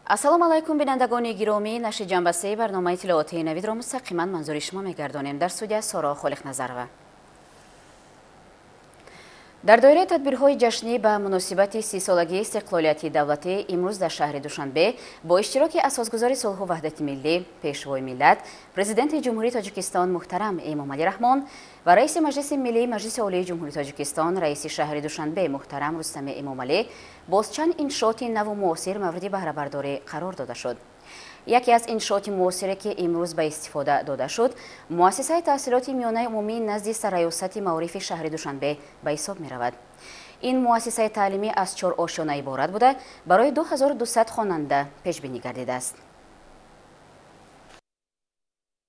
Ассалому алайкум, бинандагони гиромӣ. Нашри ҷанбастаи барномаи иттилоотии Навидро мустақиман манзури шумо мегардонем. Дар студия Соро Холиқназарова. Дар доираи тадбирҳои ҷашнӣ ба муносибати 30-солагии истиқлолияти давлатӣ имрӯз дар шаҳри Душанбе бо иштироки асосгузори сулҳу ваҳдати миллӣ, Пешвои миллат, Президенти Ҷумҳурии Тоҷикистон муҳтарам Эмомалӣ Раҳмон ва раиси Маҷлиси Миллии Маҷлиси Олии Ҷумҳурии Тоҷикистон, раиси шаҳри Душанбе муҳтарам Рустами Эмомалӣ боз чанд иншооти наву муосир мавриди баҳрабардорӣ қарор дода шуд. Яке аз иншооти муосире, ки имрӯз ба истифода дода шуд, муассисаи таҳсилоти миёнаи умумӣ назди Сарраёсати маорифи шаҳри Душанбе ба ҳисоб меравад. Ин муассисаи таълимӣ аз чор ошёна иборат буда, барои 2200 хонанда пешбинӣ гардидааст.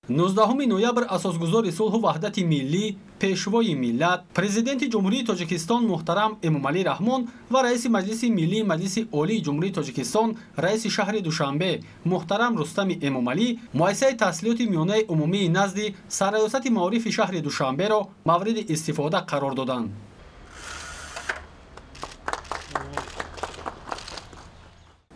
19 ноябр асосгузори сулҳу ваҳдати миллӣ, Пешвои миллат, Президенти Ҷумҳурии Тоҷикистон муҳтарам Эмомалӣ Раҳмон ва раиси Маҷлиси Миллии Маҷлиси Олии Ҷумҳурии Тоҷикистон, раиси шаҳри Душанбе муҳтарам Рустами Эмомалӣ муассисаи таҳсилоти миёнаи умумии назди Сарраёсати маорифи шаҳри Душанберо мавриди истифода қарор доданд.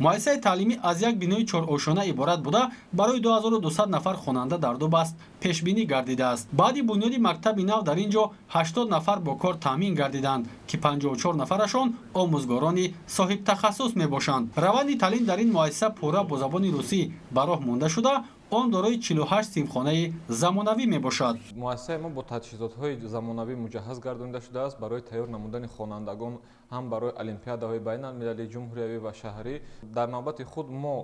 Муассисаи таълимӣ аз як бинои чорошёна иборат буда, барои 2200 нафар хонанда дар ду баст пешбинӣ гардидааст. Баъди бунёди мактаби нав дар ин ҷо 80 нафар бо кор таъмин гардиданд, ки 54 нафарашон омӯзгорони соҳибтахассус мебошанд. Раванди таълим дар ин муассиса пурра бо забони русӣ ба роҳ монда шуда, он дорои 48 синфхонаи замонавӣ мебошад. Муассисаи мо бо таҷҳизотҳои замонавӣ муҷаҳҳаз гардонида шудааст барои тайёр намудани хонандагон ҳам барои олимпиадаҳои байналмилалӣ, ҷумҳуриявӣ ва шаҳрӣ. Дар навбати худ мо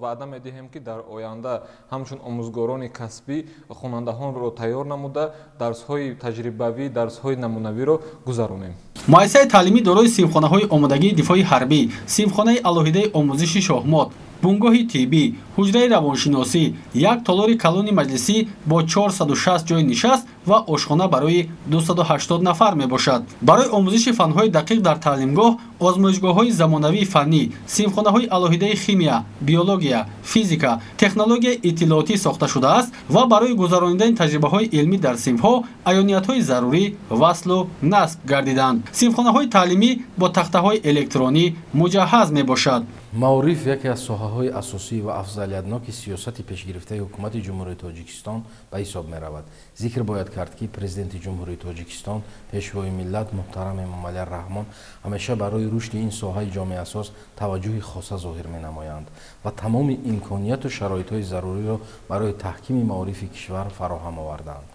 ваъда медиҳем, ки дар оянда ҳамчун омӯзгорони касбӣ хонандаҳонро тайёр намуда, дарсҳои таҷрибавӣ, дарсҳои намунавиро гузаронем. Муассисаи таълимӣ дорои синфхонаҳои омодагии дифои ҳарбӣ, синфхонаи алоҳидаи омӯзиши шоҳмот, бунгоҳи тиббӣ, ҳуҷраи равоншиносӣ, як толори калони маҷлисӣ бо 460 ҷойи нишаст ва ошхона барои 280 нафар мебошад. Барои омӯзиши фанҳои дақиқ дар таълимгоҳ озмоишгоҳҳои замонавии фаннӣ, синфхонаҳои алоҳидаи химия, биология, физика, технологияи иттилоотӣ сохта шудааст ва барои гузаронидани таҷрибаҳои илмӣ дар синфҳо аёниятҳои зарурӣ васлу насб гардиданд. Синфхонаҳои таълимӣ бо тахтаҳои электронӣ муҷаҳҳаз мебошад. Маориф яке аз соҳаҳои асосӣ ва афзалиятноки сиёсати пешгирифтаи ҳукумати Ҷумҳурии Тоҷикистон ба ҳисоб меравад. Зикр бояд кард, ки Президенти Ҷумҳурии Тоҷикистон, Пешвои миллат муҳтарам Эмомалӣ Раҳмон ҳамеша барои рушди ин соҳаи ҷомеасоз таваҷҷӯҳи хоса зоҳир менамоянд ва тамоми имконияту шароитҳои заруриро барои таҳкими маорифи кишвар фароҳам оварданд.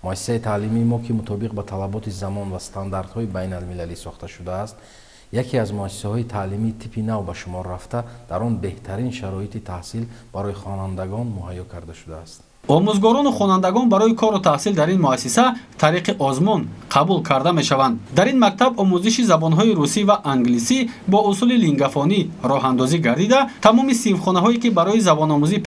Муассисаи таълимии мо, ки мутобиқ ба талаботи замон ва стандартҳои байналмилалӣ сохта шудааст, яке аз муассисаҳои таълимии типи нав ба шумор рафта, дар он беҳтарин шароити таҳсил барои хонандагон муҳайё карда шудааст. Омӯзгорону хонандагон барои кору таҳсил дар ин муассиса тариқи озмун қабул карда мешаванд. Дар ин мактаб омӯзиши забонҳои русӣ ва англисӣ бо усули лингафонӣ роҳандозӣ гардида, тамоми синфхонаҳое, ки барои забономӯзӣ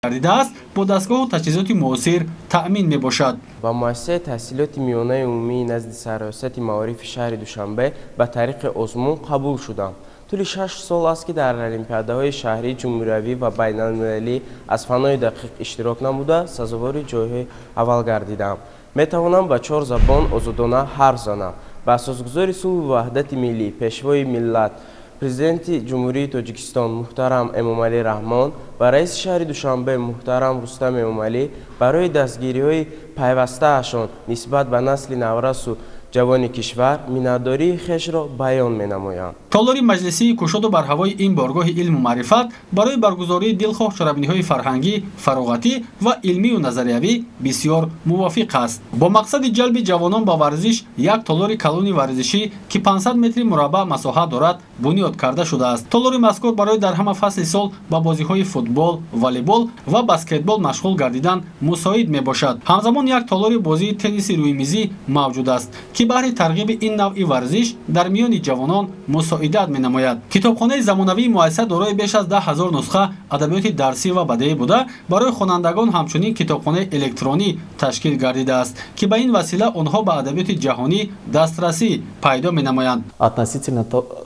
гардидааст, бо дастгоҳу таҷҳизоти муосир таъмин мебошад. Ба муассисаи таҳсилоти миёнаи умумии назди Сарраёсати маорифи шаҳри Душанбе ба тариқи озмун қабул шудам. Тӯли 6 сол аст, ки дар олимпиадаҳои шаҳрӣ, ҷумҳуриявӣ ва байналмилалӣ аз фанҳои дақиқ иштирок намуда, сазовори ҷойҳои аввал гардидам. Метавонам ба чор забон озодона ҳарф занам. Ба асосгузори сулҳу ваҳдати миллӣ, Пешвои миллат, Президенти Ҷумҳурии Тоҷикистон муҳтарам Эмомалӣ Раҳмон ва раиси шаҳри Душанбе муҳтарам Рустам Эмомалӣ барои дастгириҳои пайвастаашон нисбат ба насли наврасу ҷавони кишвар миннатдории хешро баён менамоям. Толори маҷлисии кушоду барҳавои ин боргоҳи илму маърифат барои баргузории дилхоҳ чорабиниҳои фарҳангӣ, фароғатӣ ва илмию назариявӣ бисёр мувофиқ аст. Бо мақсади ҷалби ҷавонон ба варзиш як толори калони варзишӣ, ки 500 метри мураббаъ масоҳат дорад, бунёд карда шудааст. Толори мазкур барои дар ҳама фасли сол ба бозиҳои футбол, волейбол ва баскетбол машғул гардидан мусоид мебошад. Ҳамзамон як толори бозии тенниси рӯймизӣ мавҷуд аст, ки баҳри тарғиби ин навъи варзиш дар миёни ҷавонон мусоидат менамояд. Китобхонаи замонавии муассиса дорои беш аз 10 000 нусха адабиёти дарсӣ ва бадеӣ буда, барои хонандагон ҳамчунин китобхонаи электронӣ ташкил гардидааст, ки ба ин васила онҳо ба адабиёти ҷаҳонӣ дастрасӣ пайдо менамоянд. Относительно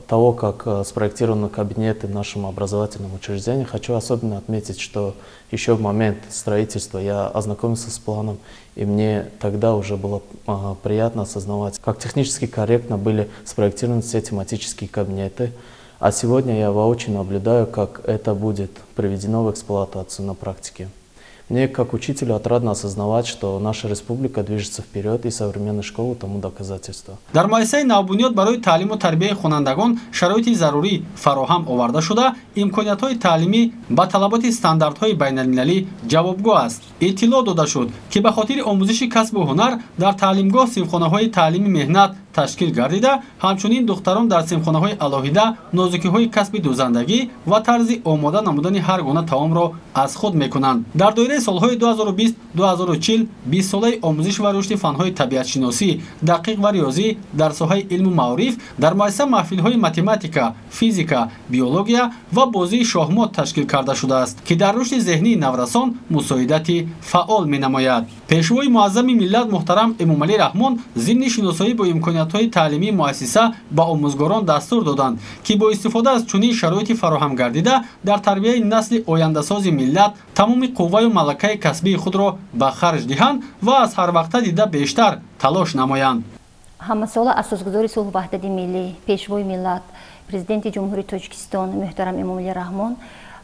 того, как спроектированы кабинеты в нашем образовательном учреждении, хочу особенно отметить, что еще в момент строительства я ознакомился с планом, и мне тогда уже было приятно осознавать, как технически корректно были спроектированы все тематические кабинеты. А сегодня я воочию наблюдаю, как это будет приведено в эксплуатацию на практике. Мне, как учителю, отрадно осознавать, что наша республика движется вперед, и современная школа тому доказательство. Дар муассисаи навбунёд барои таълиму тарбияи хонандагон шароити зарурӣ фароҳам оварда шуда, имкониятҳои таълимӣ ба талаботи стандартҳои байналмилалӣ ҷавобгӯ аст. Иттилоъ дода шуд, ки ба хотири омӯзиши касбу ҳунар дар таълимгоҳ синфхонаҳои таълими меҳнат ташкил гардида, ҳамчунин духтарон дар синфхонаҳои алоҳида нозукиҳои касби дӯзандагӣ ва тарзи омода намудани ҳар гуна таомро аз худ мекунанд. Дар доираи солҳои 2020-2040 бистсолаи омӯзиш ва рушди фанҳои табиатшиносӣ, дақиқ ва риёзӣ дар соҳаи илму маориф дар муассиса маҳфилҳои математика, физика, биология ва бозии шоҳмот ташкил карда шудааст, ки дар рушди зеҳнии наврасон мусоидати фаъол менамояд. Пешвои муаззами миллат муҳтарам Эмомалӣ Раҳмон зимни шиносоӣ бо имкониятҳои таълимии муассиса ба омӯзгорон дастур доданд, ки бо истифода аз чунин шароити фароҳам гардида дар тарбияи насли ояндасози миллат тамоми қувваю малакаи касбии худро ба харҷ диҳанд ва аз ҳар вақта дида бештар талош намоянд. Ҳамасола асосгузори сулҳу ваҳдати миллӣ, пешвои миллат, Президенти Ҷумҳурии Тоҷикистон муҳтарам Эмомалӣ Раҳмон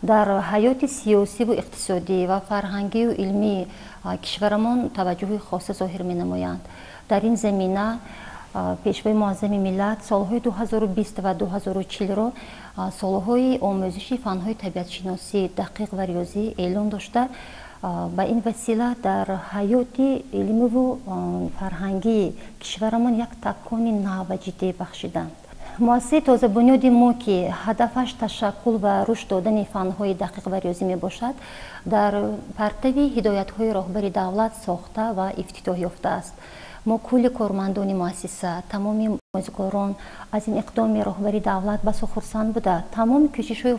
дар ҳаёти сиёсиву иқтисодӣ ва фарҳангию илмии кишварамон таваҷҷӯҳи хоса зоҳир менамоянд. Дар ин замина пешвои муаззами миллат солҳои 2020 ва 2040-ро солҳои омӯзиши фанҳои табиатшиносӣ, дақиқ ва риёзӣ эълон дошта, ба ин васила дар ҳаёти илмиву фарҳангии кишварамон як такони нав ва ҷиддӣ бахшиданд. Муассисаи тозабунёди мо, ки ҳадафаш ташаккул ва рушд додани фанҳои дақиқ ва риёзӣ мебошад, дар партави ҳидоятҳои роҳбари давлат сохта ва ифтитоҳ ёфтааст. Мо, кулли кормандони муассиса, тамоми омӯзгорон, аз ин иқдоми роҳбари давлат басо хурсанд буда, тамоми кӯшишҳои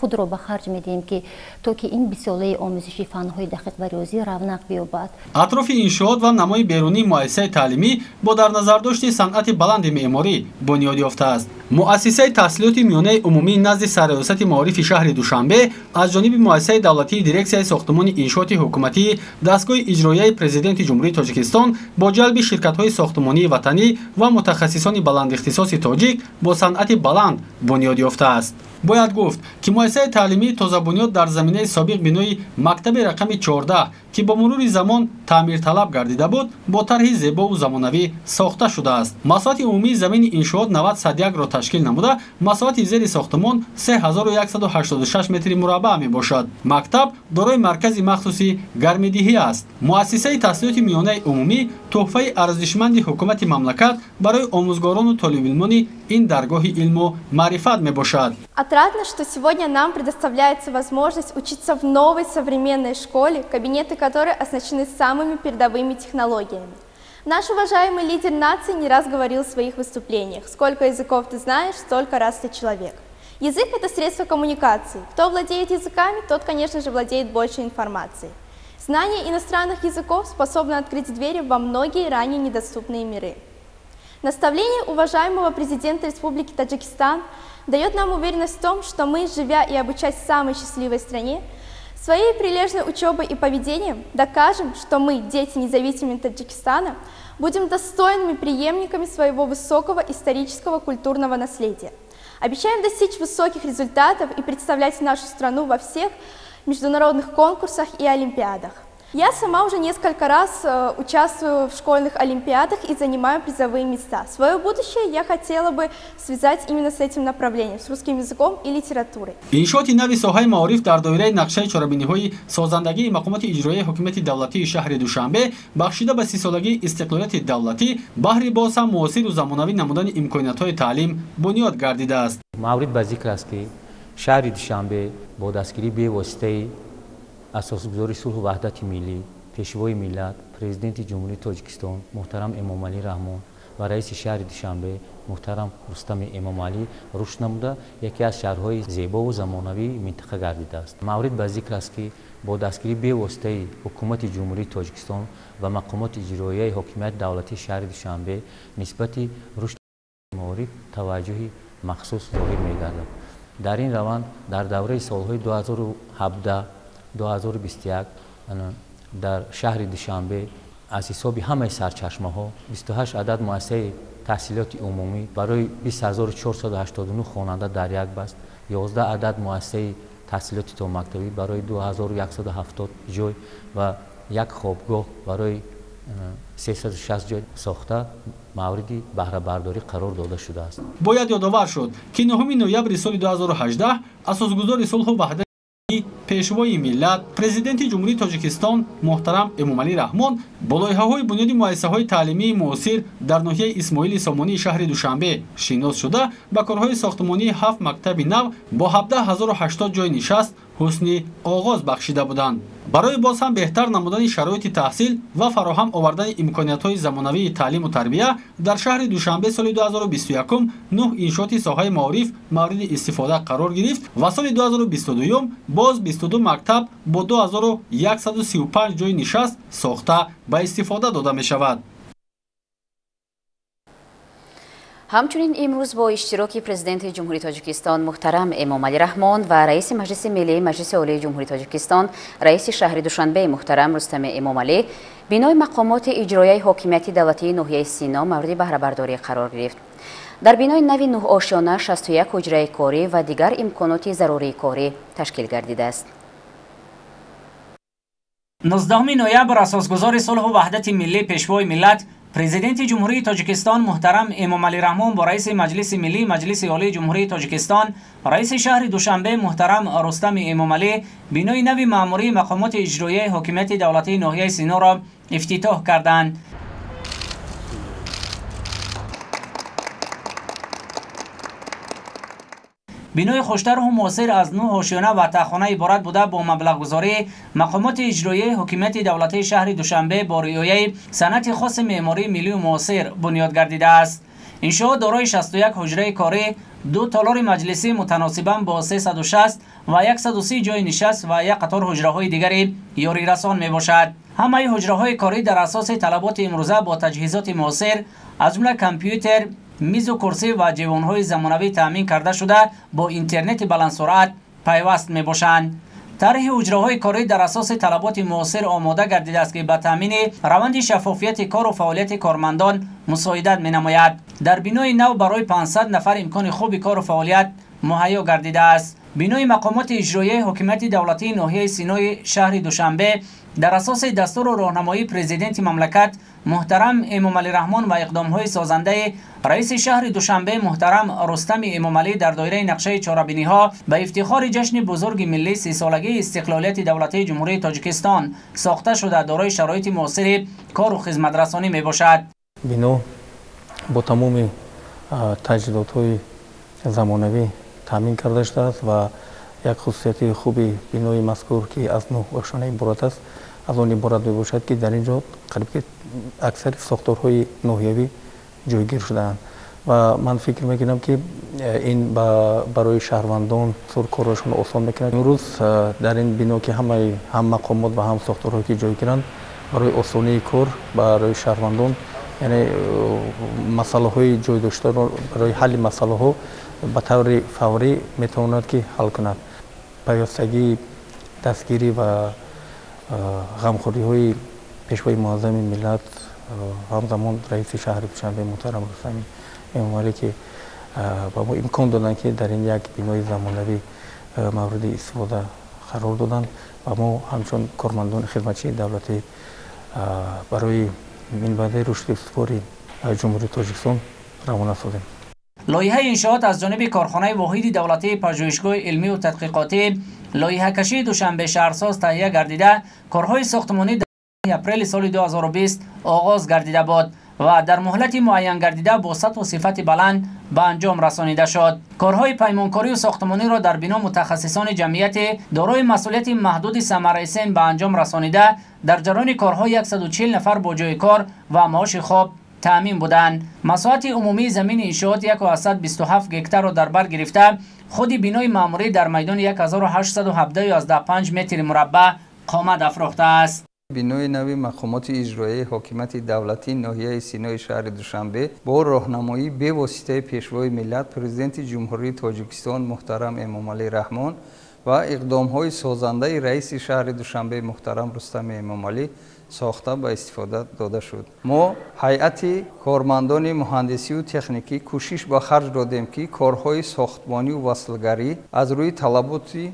худро ба харҷ медиҳем, ки то ки ин бистсолаи омӯзиши фанҳои дақиқ ва риёзӣ равнақ биёбад. Атрофи иншоот ва намои берунии муассисаи таълимӣ бо дар назардошти санъати баланди меъморӣ бунёд ёфтааст. Муассисаи таҳсилоти миёнаи умумии назди Сарраёсати маорифи шаҳри Душанбе аз ҷониби муассисаи давлатии Дирексияи сохтумони иншооти ҳукуматӣ, дастгоҳи иҷроияи Президенти Ҷумҳурии Тоҷикистон бо ҷалби ширкатҳои сохтумонии ватанӣ ва мутахассисони баландихтисоси тоҷик бо санъати баланд бунёд ёфтааст. Бояд гуфт, ки муассисаи таълимии тозабунёд дар заминаи собиқ бинои мактаби рақами 14, ки бо мурури замон таъмирталаб гардида буд, бо тарҳи зебову замонавӣ сохта шудааст. Масоҳати умумии замини иншоот 90,1-ро ташкил намуда, масоҳати зери сохтумон 3186 метри мураббаъ мебошад. Мактаб дорои маркази махсуси гармидиҳӣ аст. Муассисаи таҳсилоти миёнаи умумӣ тӯҳфаи арзишманди ҳукумати мамлакат барои омӯзгорону толибилмони ин даргоҳи илму маърифат мебошад. Отрадно, что сегодня нам предоставляется возможность учиться в новой современной школе, кабинеты которой оснащены самыми передовыми технологиями. Наш уважаемый лидер нации не раз говорил в своих выступлениях: «Сколько языков ты знаешь, столько раз ты человек». Язык – это средство коммуникации. Кто владеет языками, тот, конечно же, владеет больше информацией. Знание иностранных языков способно открыть двери во многие ранее недоступные миры. Наставление уважаемого президента Республики Таджикистан дает нам уверенность в том, что мы, живя и обучаясь в самой счастливой стране, своей прилежной учебой и поведением докажем, что мы, дети независимого Таджикистана, будем достойными преемниками своего высокого исторического культурного наследия. Обещаем достичь высоких результатов и представлять нашу страну во всех международных конкурсах и олимпиадах. Я сама уже несколько раз участвую в школьных олимпиадах и занимаю призовые места. Свое будущее я хотела бы связать именно с этим направлением, с русским языком и литературой. Иншооти нави соҳаи маориф дар доираи нақшаи чорабиниҳои созандагии мақомоти иҷроияи ҳокимияти давлатии шаҳри Душанбе, бахшида ба 30-солагии истиқлолияти давлатӣ, баҳри боз ҳам муосиру замонавӣ намудани имкониятҳои таълим бунёд гардидааст. Маврид ба зикр аст, ки шаҳри Душанбе бо дастгирии бевоситаи асосгузори сулҳу ваҳдати миллӣ, пешвои миллат, Президенти Ҷумҳурии Тоҷикистон муҳтарам Эмомалӣ Раҳмон ва раиси шаҳри Душанбе муҳтарам Рустами Эмомалӣ рушд намуда, яке аз шаҳрҳои зебову замонавии минтақа гардидааст. Маврид ба зикр аст, ки бо дастгирии бевоситаи Ҳукумати Ҷумҳурии Тоҷикистон ва мақомоти иҷроияи ҳокимияти давлатии шаҳри Душанбе нисбати рушди маориф таваҷҷӯҳи махсус зоҳир мегардад. Дар ин раванд дар давраи солҳои 2017 2021 дар шаҳри Душанбе аз ҳисоби ҳамаи сарчашмаҳо 28 адад муассисаи таҳсилоти умумӣ барои 20489 хонанда дар як баст, 11 адад муассисаи таҳсилоти томактабӣ барои 2170 ҷой ва як хобгоҳ барои 360 ҷой сохта мавриди баҳрабардорӣ қарор дода шудааст. Бояд ёдовар шуд, ки 9 ноябри соли 2018 асосгузори сулҳу ваҳдати Пешвои миллат, Президенти Ҷумҳурии Тоҷикистон муҳтарам Эмомалӣ Раҳмон бо лоиҳаҳои бунёди муассисаҳои таълимии муосир дар ноҳияи Исмоили Сомонии шаҳри Душанбе шинос шуда, ба корҳои сохтмонии 7 мактаби нав бо 17080 ҷойи нишаст ҳусни оғоз бахшида буданд. Барои боз ҳам беҳтар намудани шароити таҳсил ва фароҳам овардани имкониятҳои замонавии таълиму тарбия дар шаҳри Душанбе соли 2021 9 иншооти соҳаи маориф мавриди истифода қарор гирифт ва соли 2022 боз 22 мактаб бо 2135 ҷойи нишаст сохта ба истифода дода мешавад. Ҳамчунин имрӯз бо иштироки Президенти Ҷумҳурии Тоҷикистон муҳтарам Эмомалӣ Раҳмон ва раиси Маҷлиси Миллии Маҷлиси Олии Ҷумҳурии Тоҷикистон, раиси шаҳри Душанбе муҳтарам Рустами Эмомалӣ бинои мақомоти иҷроияи ҳокимияти давлатии ноҳияи Сино мавриди баҳрабардорӣ қарор гирифт. Дар бинои нави нӯҳошёна 61 ҳуҷраи корӣ ва дигар имконоти зарурии корӣ ташкил гардидааст. 19 ноябр асосгузори сулҳу ваҳдати миллӣ, Пешвои миллат, Президенти Ҷумҳурии Тоҷикистон муҳтарам Эмомалӣ Раҳмон бо раиси Маҷлиси Миллии Маҷлиси Олии Ҷумҳурии Тоҷикистон, раиси шаҳри Душанбе муҳтарам Рустами Эмомалӣ бинои нави маъмурии мақомоти иҷроияи ҳокимияти давлатии ноҳияи Синоро ифтитоҳ карданд. Бинои хуштарҳу муосир аз 9 ҳошиёна ва таҳхона иборат буда бо маблағгузории мақомоти иҷроияи ҳокимияти давлатии шаҳри Душанбе бо риояи санъати хоси меъмории миллию муосир бунёд гардидааст. Иншоот дорои 61 ҳуҷраи корӣ, 2 толори маҷлисӣ мутаносибан бо 360 ва 130 ҷойи нишаст ва як қатор ҳуҷраҳои дигари ёрирасон мебошад. Ҳамаи ҳуҷраҳои корӣ дар асоси талаботи имрӯза бо таҷҳизоти муосир, аз ҷумла компютер, мизу курсӣ ва ҷевонҳои замонавӣ таъмин карда шуда бо интернети баландсуръат пайваст мебошанд. Тарҳи ҳуҷраҳои корӣ дар асоси талаботи муосир омода гардидааст, ки ба таъмини раванди шаффофияти кору фаъолияти кормандон мусоидат менамояд. Дар бинои нав барои 500 нафар имкони хуби кору фаъолият муҳайё гардидааст. Бинои мақомоти иҷроияи ҳокимияти давлатии ноҳияи Синои шаҳри Душанбе дар асоси дастуру роҳнамоии Президенти мамлакат муҳтарам Эмомалӣ Раҳмон ва иқдомҳои созандаи раиси шаҳри Душанбе муҳтарам Рустами Эмомалӣ дар доираи нақшаи чорабиниҳо ба ифтихори ҷашни бузурги миллӣ 30-солагии истиқлолияти давлатии Ҷумҳурии Тоҷикистон сохта шуда дорои шароити муосири кору хизматрасонӣ мебошад. Бино бо тамоми таҷҳизотҳои замонавӣ таъмин карда шудааст ва як хусусияти хуби бинои мазкур, ки аз 9 ошёна иборат аст, аз он иборат мебошад, ки дар ин ҷо қариб ки аксари сохторҳои ноҳиявӣ ҷойгир шудаанд ва ман фикр мекунам, ки ин барои шаҳрвандон корҳояшонро осон мекунад. Имрӯз дар ин бино, ки ҳамаи ҳам мақомот ва ҳам сохторҳое ки ҷойгиранд, барои осонии кор барои шаҳрвандон, яъне масъалаҳои ҷой доштаро барои ҳалли масъалаҳо ба таври фаврӣ метавонад ки ҳал кунад. Пайвастагии дастгирӣ ва ғамхориҳои Пешвои муаззами миллат, ҳамзамон раиси шаҳри Душанбе муҳтарам Рустами Эмомалӣ, ки ба мо имкон доданд, ки дар ин як бинои замонавӣ мавриди истифода қарор доданд ва мо ҳамчун кормандони хизматчии давлатӣ барои минбаъдаи рушди устувори Ҷумҳурии Тоҷикистон равона созем. Лоиҳаи иншоот аз ҷониби корхонаи воҳиди давлатии пажӯҳишгоҳи илмию тадқиқотӣ лоиҳакашии Душанбе шаҳрсоз таҳия гардида, корҳои сохтмонӣ дар апрели соли 2020 оғоз гардида буд ва дар муҳлати муайян гардида бо сатҳу сифати баланд ба анҷом расонида шуд. Корҳои паймонкорию сохтмониро дар бино мутахассисони ҷамъияти дорои масъулияти маҳдуди Самарайсен ба анҷом расонида, дар ҷараёни корҳо 140 нафар бо ҷойи кор ва маоши хоб таъмин буданд. Масоҳати умумии замини иншоот 1,27 гектарро дар бар гирифта, худи бинои маъмурӣ дар майдони 1817,5 метри мураббаъ қомат афрохтааст. Бинои нави мақомоти иҷроияи ҳокимияти давлатии ноҳияи Синои шаҳри Душанбе бо роҳнамоии бевоситаи Пешвои миллат, Президенти Ҷумҳурии Тоҷикистон муҳтарам Эмомалӣ Раҳмон ва иқдомҳои созандаи раиси шаҳри Душанбе муҳтарам Рустами Эмомалӣ сохта ба истифода дода шуд. Мо ҳайати кормандони муҳандисию техникӣ кӯшиш ба харҷ додем, ки корҳои сохтмонию васлгарӣ аз рӯи талаботи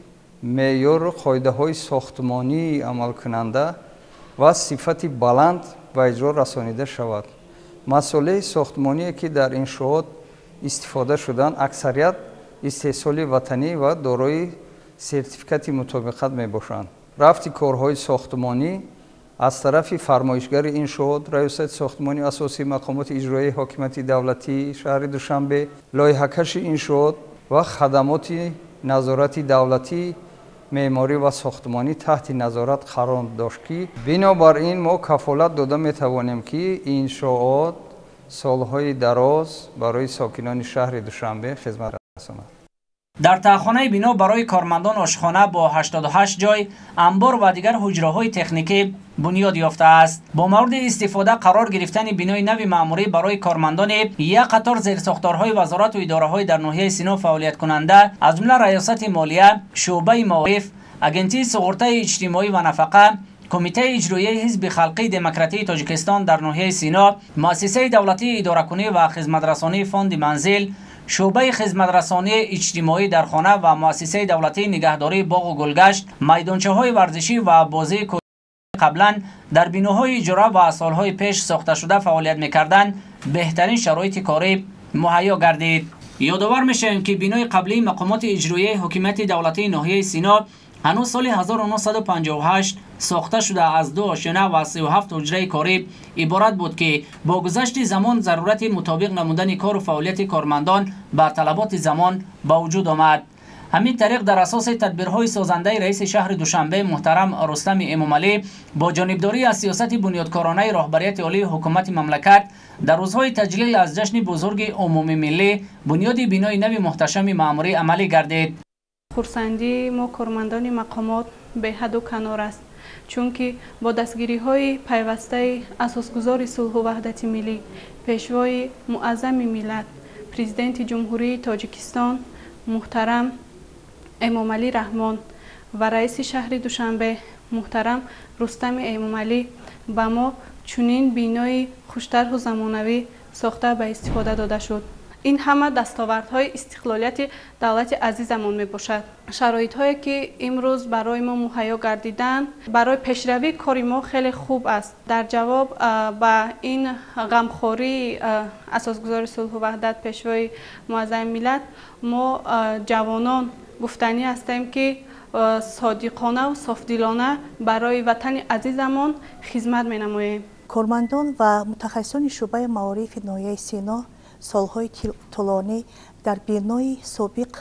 меъёру қоидаҳои сохтмонии амалкунанда ва сифати баланд ба иҷро расонида шавад. Масолеҳи сохтмоние, ки дар иншоот истифода шуданд, аксарият истеҳсоли ватанӣ ва дорои сертификати мутобиқат мебошанд. Рафти корҳои сохтмонӣ аз тарафи фармоишгари иншоот, Раёсати сохтмонии асосии мақомоти иҷроияи ҳокимияти давлатии шаҳри Душанбе, лоиҳакаши иншоот ва хадамоти назорати давлатии меъморӣ ва сохтмонӣ таҳти назорат қарор дошт, ки бинобар ин мо кафолат дода метавонем, ки иншоот солҳои дароз барои сокинони шаҳри Душанбе хизмат расонад. Дар таҳхонаи бино барои кормандон ошхона бо 88 ҷой, анбор ва дигар ҳуҷраҳои техникӣ бунёд ёфтааст. Бо мавриди истифода қарор гирифтани бинои нави маъмурӣ барои кормандони як қатор зерсохторҳои вазорату идораҳои дар ноҳияи Сино фаъолияткунанда, аз ҷумла Раёсати молия, шӯъбаи маориф, Агентии суғуртаи иҷтимоӣ ва нафақа, Кумитаи иҷроияи Ҳизби халқии демократии Тоҷикистон дар ноҳияи Сино, Муассисаи давлатии идоракунӣ ва хизматрасонии фонди манзил, шӯъбаи хизматрасонии иҷтимоӣ дар хона ва муассисаи давлатии нигаҳдории боғу гулгашт, майдончаҳои варзишӣ ва бозии қаблан дар биноҳои иҷора ва солҳои пеш сохташуда фаъолият мекарданд, беҳтарин шароити корӣ муҳайё гардид. Ёдовар мешавем, ки бинои қаблии мақомоти иҷроияи ҳокимияти давлатии ноҳияи Сино ҳанӯз соли 1958 сохта шуда аз 2 ошёна ва 37 ҳуҷраи корӣ иборат буд, ки бо гузашти замон зарурати мутобиқ намудани кору фаъолияти кормандон ба талаботи замон ба вуҷуд омад. Ҳамин тариқ дар асоси тадбирҳои созандаи раиси шаҳри Душанбе муҳтарам Рустами Эмомалӣ бо ҷонибдорӣ аз сиёсати бунёдкоронаи роҳбарияти олии ҳукумати мамлакат дар рӯзҳои таҷлил аз ҷашни бузурги умумимиллӣ бунёди бинои нави муҳташами маъмурӣ амалӣ гардид. Хурсандии мо кормандони мақомот беҳаду канор аст, чунки бо дастгириҳои пайвастаи асосгузори сулҳу ваҳдати миллӣ, пешвои муаззами миллат, Президенти Ҷумҳурии Тоҷикистон муҳтарам Эмомалӣ Раҳмон ва раиси шаҳри Душанбе муҳтарам Рустами Эмомалӣ ба мо чунин бинои хуштарҳу замонавӣ сохта ба истифода дода шуд. Ин ҳама дастовардҳои истиқлолияти давлати азизамон мебошад. Шароитҳое, ки имрӯз барои мо муҳайё гардиданд, барои пешравии кори мо хеле хуб аст. Дар ҷавоб ба ин ғамхории асосгузори сулҳу ваҳдат, пешвои муаззами миллат, мо ҷавонон гуфтанӣ ҳастем, ки содиқонаву софдилона барои ватани азизамон хизмат менамоем. Кормандон ва мутахассисони шӯъбаи маорифи ноҳияи Сино солҳои тӯлонӣ дар бинои собиқ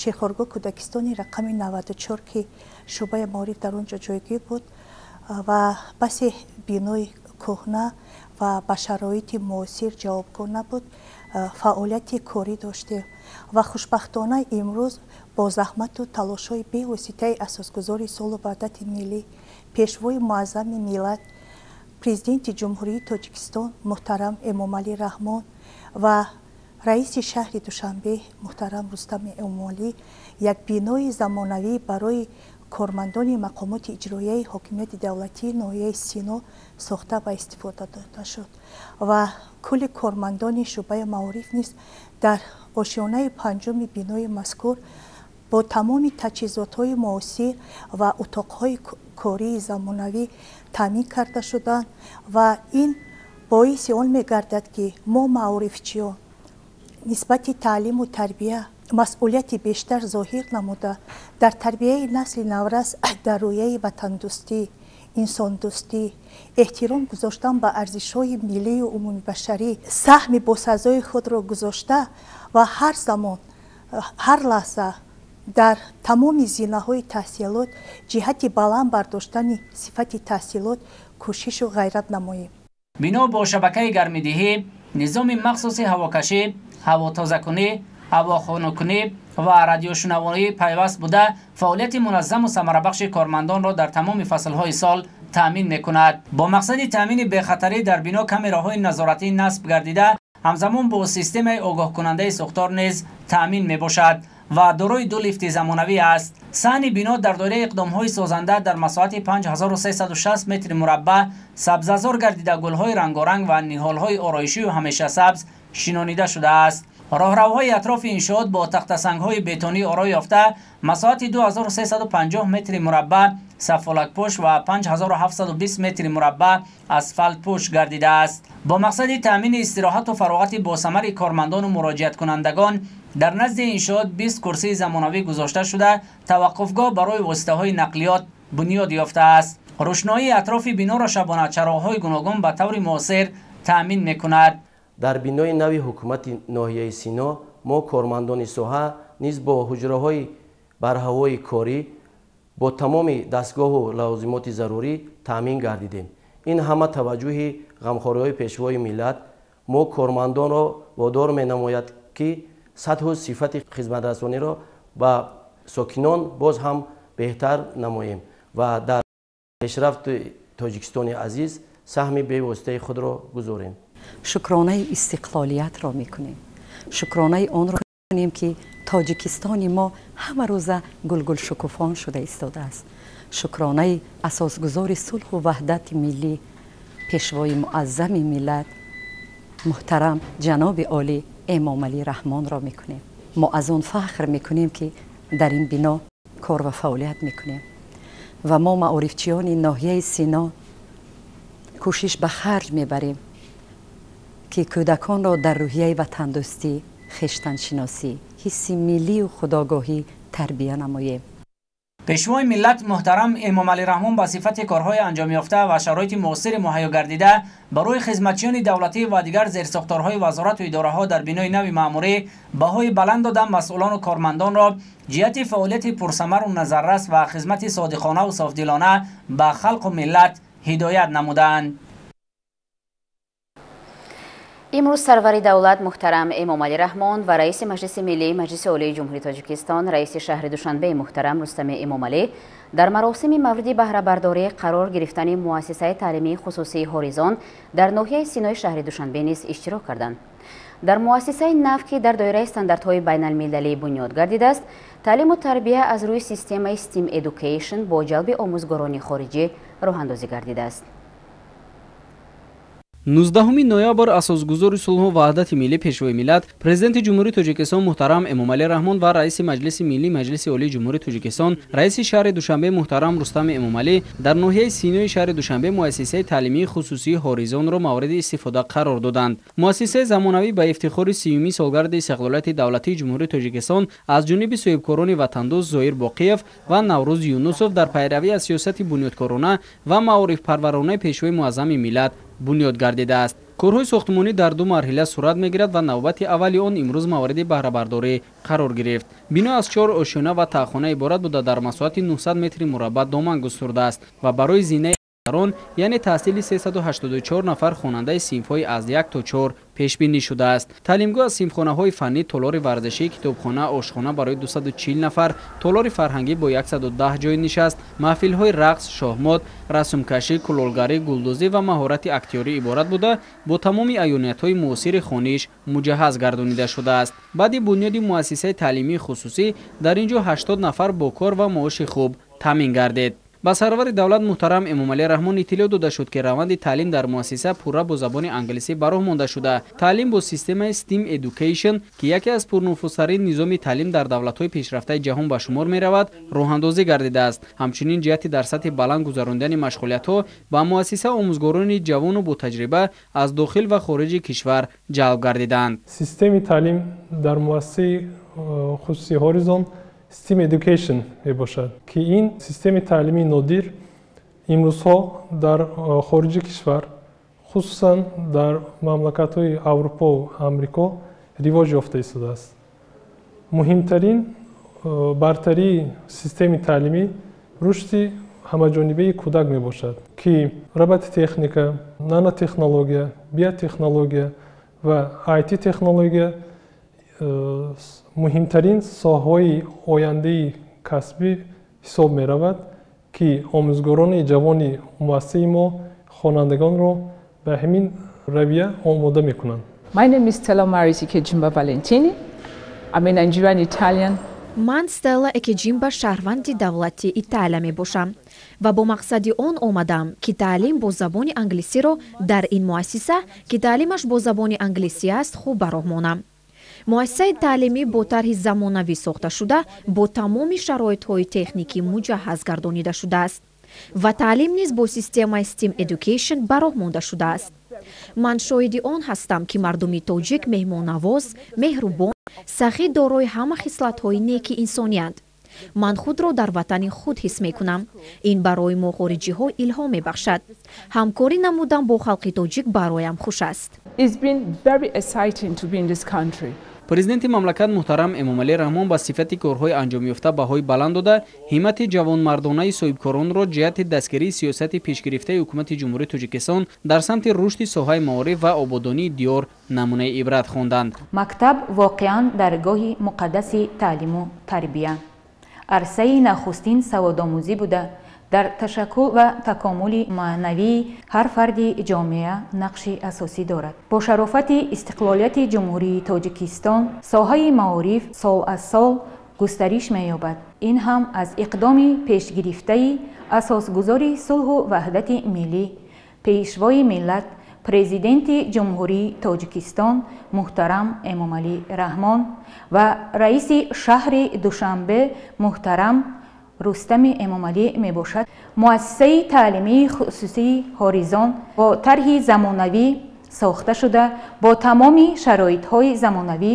Шерхоргоҳ кӯдакистони рақами 94, ки шӯъбаи маориф дар он ҷо ҷойгир буд ва басе бинои кӯҳна ва ба шароити муосир ҷавобгӯ набуд, фаъолияти корӣ доштем ва хушбахтона имрӯз бо заҳмату талошҳои бевоситаи асосгузори сулҳу ваҳдати миллӣ, пешвои муаззами миллат, Президенти Ҷумҳурии Тоҷикистон муҳтарам Эмомалӣ Раҳмон ва раиси шаҳри Душанбе муҳтарам Рустами Эмомалӣ як бинои замонавӣ барои кормандони мақомоти иҷроияи ҳокимияти давлатии ноҳияи Сино сохта ба истифода дода шуд ва кулли кормандони шӯъбаи маориф низ дар ошёнаи панҷуми бинои мазкур бо тамоми таҷҳизотҳои муосир ва утоқҳои кории замонавӣ таъмин карда шуданд ва ин боиси он мегардад, ки мо маорифчиён нисбати таълиму тарбия масъулияти бештар зоҳир намуда, дар тарбияи насли наврас дар рӯяи ватандӯстӣ, инсондӯстӣ, эҳтиром гузоштан ба арзишҳои миллию умумибашарӣ саҳми босазои худро гузошта ва ҳар замон, ҳар лаҳза дар тамоми зинаҳои таҳсилот ҷиҳати баланд бардоштани сифати таҳсилот кӯшишу ғайрат намоем. Бино бо шабакаи гармидиҳӣ, низоми махсуси ҳавокашӣ, ҳавотозакунӣ, ҳавохунукунӣ ва радиошунавоӣ пайваст буда, фаъолияти муназзаму самарабахши кормандонро дар тамоми фаслҳои сол таъмин мекунад. Бо мақсади таъмини бехатарӣ дар бино камераҳои назоратӣ насб гардида, ҳамзамон бо системаи огоҳкунандаи сӯхтор низ таъмин мебошад. ва дорои ду лифти замонавӣ аст. Саҳни бино дар доираи иқдомҳои созанда дар масоҳати 5360 метри мураббаъ сабзазор гардида, гулҳои рангоранг ва ниҳолҳои ороишию ҳамешасабз шинонида шудааст. Роҳравҳои атрофи иншоот бо тахтасангҳои бетонӣ орои ёфта, масоҳати 2350 метри мураббаъ сафолакпӯш ва 5720 метри мураббаъ асфалтпӯш гардидааст. Бо мақсади таъмини истироҳату фароғати босамари кормандону муроҷиаткунандагон дар назди иншоот 20 курсии замонавӣ гузошта шуда, таваққуфгоҳ барои воситаҳои нақлиёт бунёд ёфтааст. Рӯшноии атрофи биноро шабона чароғҳои гуногун ба таври муосир таъмин мекунад. Дар бинои нави ҳукумати ноҳияи Сино мо кормандони соҳа низ бо ҳуҷраҳои барҳавои корӣ бо тамоми дастгоҳу лавозимоти зарурӣ таъмин гардидем. Ин ҳама таваҷҷӯҳи ғамхориҳои Пешвои миллат мо кормандонро водор менамояд, ки сатҳу сифати хизматрасониро ба сокинон боз ҳам беҳтар намоем ва дар пешрафти Тоҷикистони азиз саҳми бевоситаи худро гузорем. Шукронаи истиқлолиятро мекунем, шукронаи онро кунем, ки Тоҷикистони мо ҳама рӯза гулгулшукуфон шуда истодааст. Шукронаи асосгузори сулҳу ваҳдати миллӣ, Пешвои муаззами миллат, муҳтарам ҷаноби олӣ Эмомалӣ Раҳмонро мекунем. Мо аз он фахр мекунем, ки дар ин бино кор ва фаъолият мекунем ва мо, маорифчиёни ноҳияи Сино, кӯшиш ба харҷ мебарем, ки кӯдаконро дар рӯҳияи ватандӯстӣ, хештаншиносӣ, ҳисси миллию худогоҳӣ тарбия намоем. Пешвои миллат муҳтарам Эмомалӣ Раҳмон ба сифати корҳои анҷомёфта ва шароити муосири муҳайё гардида барои хизматчиёни давлатӣ ва дигар зерсохторҳои вазорату идораҳо дар бинои нави маъмурӣ баҳои баланд дода, масъулону кормандонро ҷиҳати фаъолияти пурсамару назаррас ва хизмати содиқонаву софдилона ба халқу миллат ҳидоят намуданд. Имрӯз сарвари давлат муҳтарам Эмомалӣ Раҳмон ва раиси Маҷлиси Миллии Маҷлиси Олии Ҷумҳурии Тоҷикистон, раиси шаҳри Душанбе муҳтарам Рустами Эмомалӣ дар маросими мавриди баҳрабардорӣ қарор гирифтани муассисаи таълимии хусусии «Ҳоризон» дар ноҳияи Синои шаҳри Душанбе низ иштирок карданд. Дар муассисаи нав, ки дар доираи стандартҳои байналмилалӣ бунёд гардидааст, таълиму тарбия аз рӯи системаи STEAM Education бо ҷалби омӯзгорони хориҷӣ роҳандозӣ гардидааст. 19 ноябр асосгузори сулҳу ваҳдати миллӣ, Пешвои миллат, Президенти Ҷумҳурии Тоҷикистон муҳтарам Эмомалӣ Раҳмон ва раиси Маҷлиси Миллии Маҷлиси Олии Ҷумҳурии Тоҷикистон, раиси шаҳри Душанбе муҳтарам Рустами Эмомалӣ дар ноҳияи Синои шаҳри Душанбе муассисаи таълимии хусусии «Ҳоризонро» мавриди истифода қарор доданд. Муассисаи замонавӣ ба ифтихори 30-юми солгарди истиқлолияти давлатии Ҷумҳурии Тоҷикистон аз ҷониби соҳибкорони ватандӯст Зоир Боқиев ва Наврӯз Юнусов дар пайравӣ аз сиёсати бунёдкорона ва маорифпарваронаи Пешвои муаззами миллат бунёд гардидааст. Корҳои сохтмонӣ дар ду марҳила сурат мегирад ва навбати аввали он имрӯз мавриди баҳрабардорӣ қарор гирифт. Бино аз чор ошёна ва таҳхона иборат буда, дар масоҳати 900 метри мураббаъ доман густурдааст ва барои зинаи он, яъне таҳсили 384 нафар хонандаи синфҳои аз 1 то 4 пешбинӣ шудааст. Таълимгоҳ аз синфхонаҳои фаннӣ, толори варзишӣ, китобхона, ошхона барои 240 нафар, толори фарҳангӣ бо 110 ҷойи нишаст, маҳфилҳои рақс, шоҳмот, расмкашӣ, кулолгарӣ, гулдӯзӣ ва маҳорати актёрӣ иборат буда, бо тамоми аёниятҳои муосири хониш муҷаҳҳаз гардонида шудааст. Баъди бунёди муассисаи таълимии хусусӣ дар ин ҷо 80 нафар бо кор ва маоши хуб таъмин гардид. Ба сарвари давлат муҳтарам Эмомалӣ Раҳмон иттилоъ дода шуд, ки раванди таълим дар муассиса пурра бо забони англисӣ ба роҳ монда шуда, таълим бо системаи STEAM Education, ки яке аз пурнуфузтарин низоми таълим дар давлатҳои пешрафтаи ҷаҳон ба шумор меравад, роҳандозӣ гардидааст. Ҳамчунин ҷиҳати дар сатҳи баланд гузарондани машғулиятҳо ба муассиса омӯзгорони ҷавону ботаҷриба аз дохил ва хориҷи кишвар ҷалб гардиданд. Системи таълим дар муассисаи хусусии «Ҳоризон» STEAM Education мебошад, ки ин системи таълимии нодир имрӯзҳо дар хориҷи кишвар, хусусан дар мамлакатҳои Аврупову Амрико ривоҷ ёфта истодааст. Муҳимтарин бартарии системи таълимӣ рушди ҳамаҷонибаи кӯдак мебошад, ки робототехника, нанотехнология, биотехнология ва IT технология муҳимтарин соҳаҳои ояндаи касбӣ ҳисоб меравад, ки омӯзгорони ҷавони муассисаи мо хонандагонро ба ҳамин равия омода мекунанд. My name is Stella Maris Ikejimba Valentini. I'm a Nigerian Italian Ман Стелла Экеҷимба, шаҳрванди давлати Италия мебошам ва бо мақсади он омадам, ки таълим бо забони англисиро дар ин муассиса, ки таълимаш бо забони англисӣ аст, хуб ба роҳ монам. Муассисаи таълимӣ бо тарҳи замонавӣ сохта шуда, бо тамоми шароитҳои техникӣ муҷаҳҳаз гардонида шудааст ва таълим низ бо системаи STEAM Education ба роҳ монда шудааст. Ман шоҳиди он ҳастам, ки мардуми тоҷик меҳмоннавоз, меҳрубон, сахӣ, дорои ҳама хислатҳои неки инсониянд. Ман худро дар ватани худ ҳис мекунам. Ин барои мо хориҷиҳо илҳом мебахшад. Ҳамкорӣ намудан бо халқи тоҷик бароям хуш аст. Президенти мамлакат муҳтарам Эмомалӣ Раҳмон ба сифати корҳои анҷомёфта баҳои баланд дода, ҳиммати ҷавонмардонаи соҳибкоронро ҷиҳати дастгирии сиёсати пешгирифтаи Ҳукумати Ҷумҳурии Тоҷикистон дар самти рушди соҳаи маориф ва ободонии диёр намунаи ибрат хонданд. Мактаб воқеан даргоҳи муқаддаси таълиму тарбия, арсаи нахустин саводомӯзӣ буда, дар ташаккул ва такомули маънавии ҳар фарди ҷомеа нақши асосӣ дорад. Бо шарофати истиқлолияти Ҷумҳурии Тоҷикистон соҳаи маориф сол аз сол густариш меёбад. Ин ҳам аз иқдоми пешгирифтаи асосгузори сулҳу ваҳдати миллӣ, Пешвои миллат, Президенти Ҷумҳурии Тоҷикистон муҳтарам Эмомалӣ Раҳмон ва раиси шаҳри Душанбе муҳтарам Рустами Эмомалӣ мебошад. Муассисаи таълимии хусусии Ҳоризон бо тарҳи замонавӣ сохта шуда, бо тамоми шароитҳои замонавӣ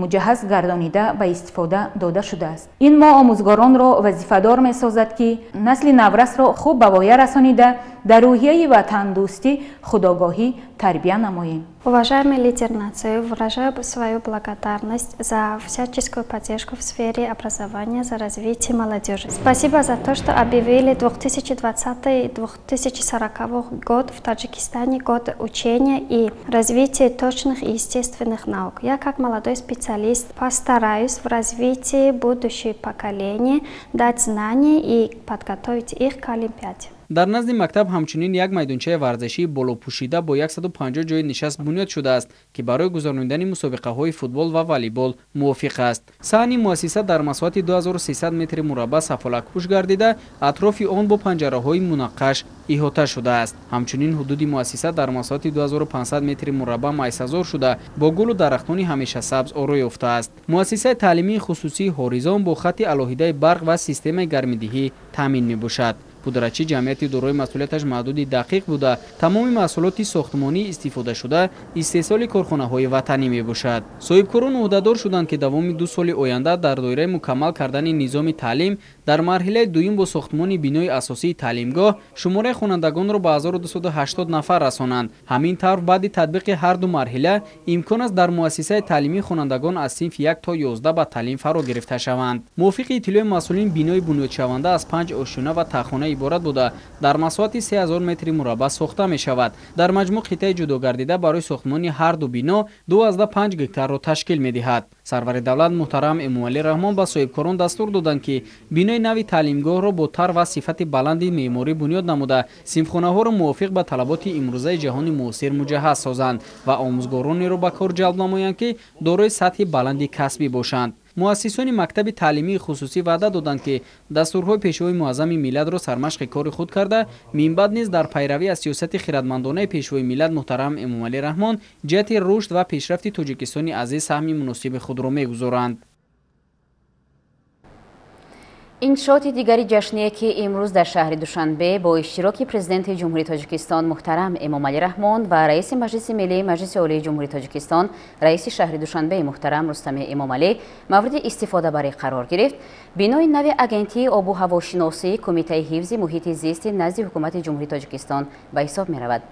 муҷаҳҳаз гардонида ба истифода дода шудааст. Ин мо омӯзгоронро вазифадор месозад, ки насли наврасро хуб ба воя расонида, дар рӯҳияи ватандӯстӣ, худогоҳӣ тарбия намоем. Уважаемый лидер нации, выражаю свою благодарность за всяческую поддержку в сфере образования, за развитие молодежи. Спасибо за то, что объявили 2020-2040 год в Таджикистане год учения и развития точных и естественных наук. Я, как молодой специалист, постараюсь в развитии будущего поколения дать знания и подготовить их к Олимпиаде. Дар назди мактаб ҳамчунин як майдончаи варзишии болопӯшида бо 150 ҷои нишаст бунёд шудааст, ки барои гузаронидани мусобиқаҳои футбол ва волейбол мувофиқ аст. Саҳни муассиса дар масоҳати 2300 метри мураббаъ сафолакпӯш гардида, атрофи он бо панҷараҳои мунаққаш иҳота шудааст. Ҳамчунин ҳудуди муассиса дар масоҳати 2500 метри мураббаъ майсазор шуда, бо гулу дарахтони ҳамешасабз оро ёфтааст. Муассисаи таълимии хусусии Ҳоризон бо хатти алоҳидаи барқ ва системаи гармидиҳӣ таъмин мебошад. Пудрачи ҷамъияти дорои масъулияташ маҳдуди дақиқ буда, тамоми маҳсулоти сохтмонӣ истифодашуда истеҳсоли корхонаҳои ватанӣ мебошад. Соҳибкорон ӯҳдадор шуданд, ки давоми 2 соли оянда дар доираи мукаммал кардани низоми таълим дар марҳилаи дуюм бо сохтмони бинои асосии таълимгоҳ шумораи хонандагонро ба 1280 нафар расонанд. Ҳамин тавр, баъди татбиқи ҳар ду марҳила имкон аст дар муассисаи таълимии хонандагон аз синфи 1 то 11 ба таълим фаро гирифта шаванд. Мувофиқи иттилои масъулин, бинои бунёдшаванда аз 5 ошёна ва таҳхона иборат буда, дар масоҳати 3000 метри мураббаъ сохта мешавад. Дар маҷмӯъ қитъаи ҷудогардида барои сохтмони ҳар ду бино 2,5 гектарро ташкил медиҳад. Сарвари давлат муҳтарам Эмомалӣ Раҳмон ба соҳибкорон дастур доданд, ки бинои нави таълимгоҳро бо тарҳ ва сифати баланди меъморӣ бунёд намуда, синфхонаҳоро мувофиқ ба талаботи имрӯзаи ҷаҳони муосир муҷаҳҳаз созанд ва омӯзгоронеро ба кор ҷалб намоянд, ки дорои сатҳи баланди касбӣ бошанд. Муассисони мактаби таълимии хусусӣ ваъда доданд, ки дастурҳои Пешвои муаззами миллатро сармашқи кори худ карда, минбаъд низ дар пайравӣ аз сиёсати хиратмандонаи Пешвои миллат муҳтарам Эмомалӣ Раҳмон ҷиҳати рушд ва пешрафти Тоҷикистони азиз саҳми муносиби худро мегузоранд. Иншооти дигари ҷашние, ки имрӯз дар шаҳри Душанбе бо иштироки Президенти Ҷумҳурии Тоҷикистон муҳтарам Эмомалӣ Раҳмон ва раиси Маҷлиси Миллии Маҷлиси Олии Ҷумҳурии Тоҷикистон, раиси шаҳри Душанбе муҳтарам Рустами Эмомалӣ мавриди истифодабарӣ қарор гирифт, бинои нави Агентии обу ҳавошиносии Кумитаи ҳифзи муҳити зисти назди Ҳукумати Ҷумҳурии Тоҷикистон ба ҳисоб меравад.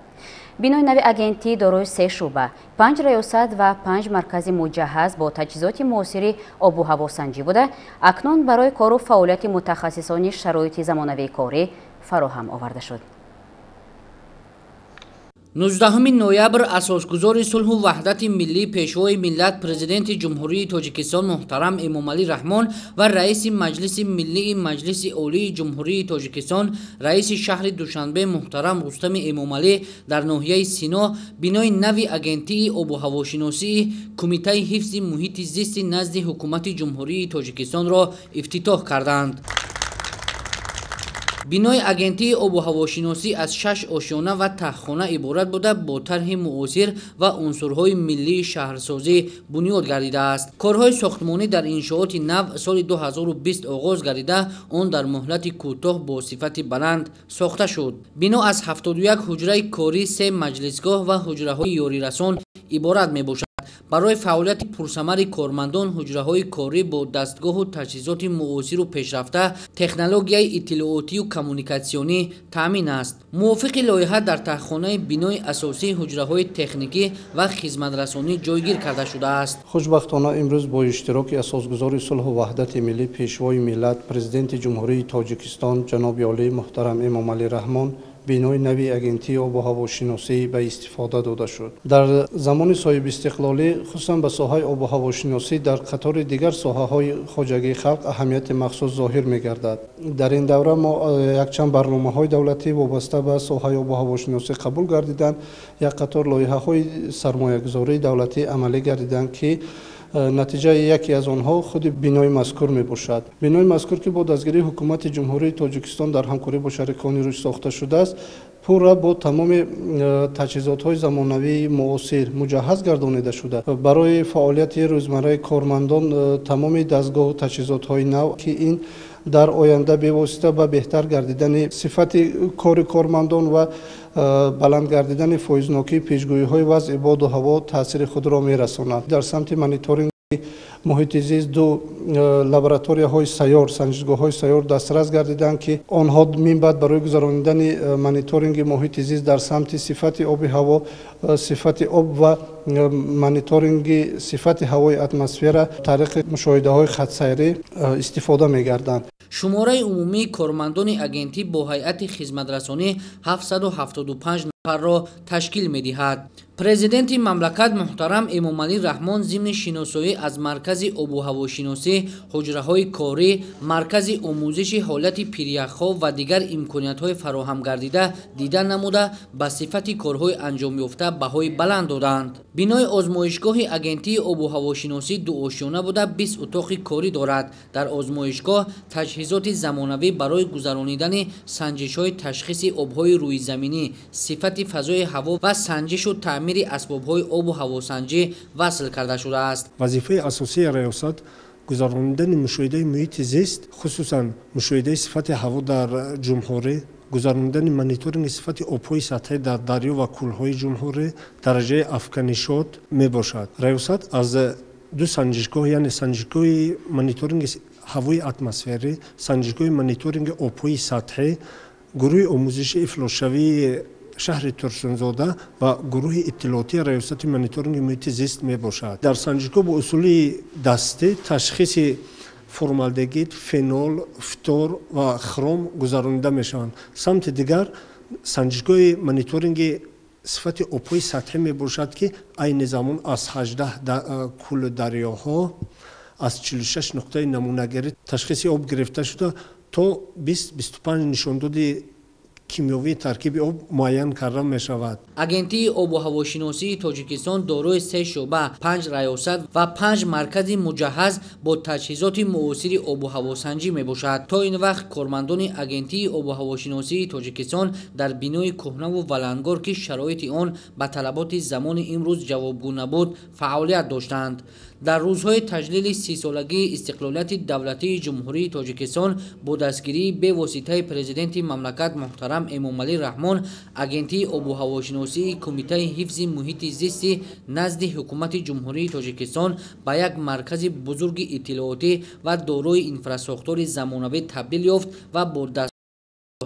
Бинои нави агентӣ дорои 3 шӯъба, 5 раёсат ва 5 маркази муҷаҳҳаз бо таҷҳизоти муосири обу ҳавосанҷӣ буда, акнун барои кору фаъолияти мутахассисони шароити замонавии корӣ фароҳам оварда шуд. 19 ноябр асосгузори сулҳу ваҳдати миллӣ, Пешвои миллат, Президенти Ҷумҳурии Тоҷикистон муҳтарам Эмомалӣ Раҳмон ва раиси Маҷлиси Миллии Маҷлиси Олии Ҷумҳурии Тоҷикистон, раиси шаҳри Душанбе муҳтарам Рустами Эмомалӣ дар ноҳияи Сино бинои нави Агентии обуҳавошиносии Кумитаи ҳифзи муҳити зисти назди Ҳукумати Ҷумҳурии Тоҷикистонро ифтитоҳ карданд. Бинои Агентии обуҳавошиносӣ аз 6 ошёна ва таҳхона иборат буда, бо тарҳи муосир ва унсурҳои миллии шаҳрсозӣ бунёд гардидааст. Корҳои сохтмонӣ дар иншооти нав соли 2020 оғоз гардида, он дар муҳлати кӯтоҳ бо сифати баланд сохта шуд. Бино аз 71 ҳуҷраи корӣ, 3 маҷлисгоҳ ва ҳуҷраҳои ёрирасон иборат мебошад. Барои фаъолияти пурсамари кормандон ҳуҷраҳои корӣ бо дастгоҳу таҷҳизоти муосиру пешрафта, технологияи иттилоотию коммуникатсионӣ таъмин аст. Мувофиқи лоиҳа дар таҳхонаи бинои асосии ҳуҷраҳои техникӣ ва хизматрасонӣ ҷойгир карда шудааст. Хушбахтона, имрӯз бо иштироки асосгузори сулҳу ваҳдати миллӣ, Пешвои миллат, Президенти Ҷумҳурии Тоҷикистон ҷаноби олӣ муҳтарам Эмомалӣ Раҳмон бинои нави Агентии обуҳавошиносӣ ба истифода дода шуд. Дар замони соҳибистиқлолӣ, хусусан ба соҳаи обуҳавошиносӣ дар қатори дигар соҳаҳои хоҷагии халқ аҳамияти махсус зоҳир мегардад. Дар ин давра мо якчанд барномаҳои давлатӣ вобаста ба соҳаи обуҳавошиносӣ қабул гардиданд, як қатор лоиҳаҳои сармоягузории давлатӣ амалӣ гардиданд, ки натиҷаи яке аз онҳо худи бинои мазкур мебошад. Бинои мазкур, ки бо дастгирии Ҳукумати Ҷумҳурии Тоҷикистон дар ҳамкорӣ бо шарикони рушд сохта шудааст, пурра бо тамоми таҷҳизотҳои замонавии муосир муҷаҳҳаз гардонида шуда, барои фаъолияти рӯзмарраи кормандон тамоми дастгоҳу таҷҳизотҳои нав, ки ин дар оянда бевосита ба беҳтар гардидани сифати кори кормандон ва баланд гардидани фоизнокии пешгӯиҳои вазъи боду ҳаво таъсири худро мерасонад. Дар самти мониторинги муҳити зист ду лабораторияҳои сайёр, санҷишгоҳҳои сайёр дастрас гардиданд, ки онҳо минбаъд барои гузаронидани мониторинги муҳити зист дар самти сифати оби ҳаво, сифати об ва мониторинги сифати ҳавои атмосфера тариқи мушоҳидаҳои хатсайрӣ истифода мегарданд. Шумораи умумии кормандони агентӣ бо ҳайати хизматрасонӣ 775 нафарро ташкил медиҳад. Президенти мамлакат муҳтарам Эмомалӣ Раҳмон зимни шиносоӣ аз маркази обуҳавошиносӣ, ҳуҷраҳои корӣ, маркази омӯзиши ҳолати пиряхҳо ва дигар имкониятҳои фароҳам гардида дида намуда, ба сифати корҳои анҷомёфта баҳои баланд доданд. Бинои озмоишгоҳи Агентии обуҳавошиносӣ дуошёна буда, 20 утоқи корӣ дорад. Дар озмоишгоҳ таҷҳизоти замонавӣ барои гузаронидани санҷишҳои ташхиси обҳои рӯизаминӣ, сифати фазои ҳаво ва санҷишу таъмири асбобҳои обу ҳавосанҷӣ васл карда шудааст. Вазифаи асосии раёсат гузаронидани мушоҳидаи муҳити зист, хусусан мушоҳидаи сифати ҳаво дар ҷумҳурӣ, гузаронидани мониторинги сифати обҳои сатҳӣ дар дарё ва кӯлҳои ҷумҳурӣ, дараҷаи афканишот мебошад. Раёсат аз ду санҷишгоҳ, яъне санҷишгоҳи мониторинги ҳавои атмосферӣ, санҷишгоҳи мониторинги обҳои сатҳӣ, гурӯҳи омӯзиши ифлосшавии шаҳри Турсунзода ва гурӯҳи иттилоотии раёсати мониторинги муҳити зист мебошад. Дар санҷишгоҳ бо усули дастӣ ташхиси формалдегид, фенол, фтор ва хром гузаронида мешаванд. Самти дигар санҷишгоҳи мониторинги сифати обҳои сатҳӣ мебошад, ки айни замон аз 18 кӯлу дарёҳо аз 46 нуқтаи намунагирӣ ташхиси об гирифта шуда, то 20-25 нишондоди кимиёвии таркиби об муайян карда мешавад. Агентии обуҳавошиносии Тоҷикистон дорои 3 шӯъба, 5 раёсат ва 5 маркази муҷаҳҳаз бо таҷҳизоти муосири обуҳавосанҷӣ мебошад. То ин вақт кормандони Агентии обуҳавошиносии Тоҷикистон дар бинои кӯҳнаву валангор, ки шароити он ба талаботи замони имрӯз ҷавобгӯ набуд, фаъолият доштанд. Дар рӯзҳои таҷлили 30-солагии истиқлолияти давлатии Ҷумҳурии Тоҷикистон бо дастгирии бевоситаи Президенти мамлакат муҳтарам Эмомалӣ Раҳмон Агентии обуҳавошиносии Кумитаи ҳифзи муҳити зисти назди Ҳукумати Ҷумҳурии Тоҷикистон ба як маркази бузурги иттилоотӣ ва дорои инфрасохтори замонавӣ табдил ёфт ва бо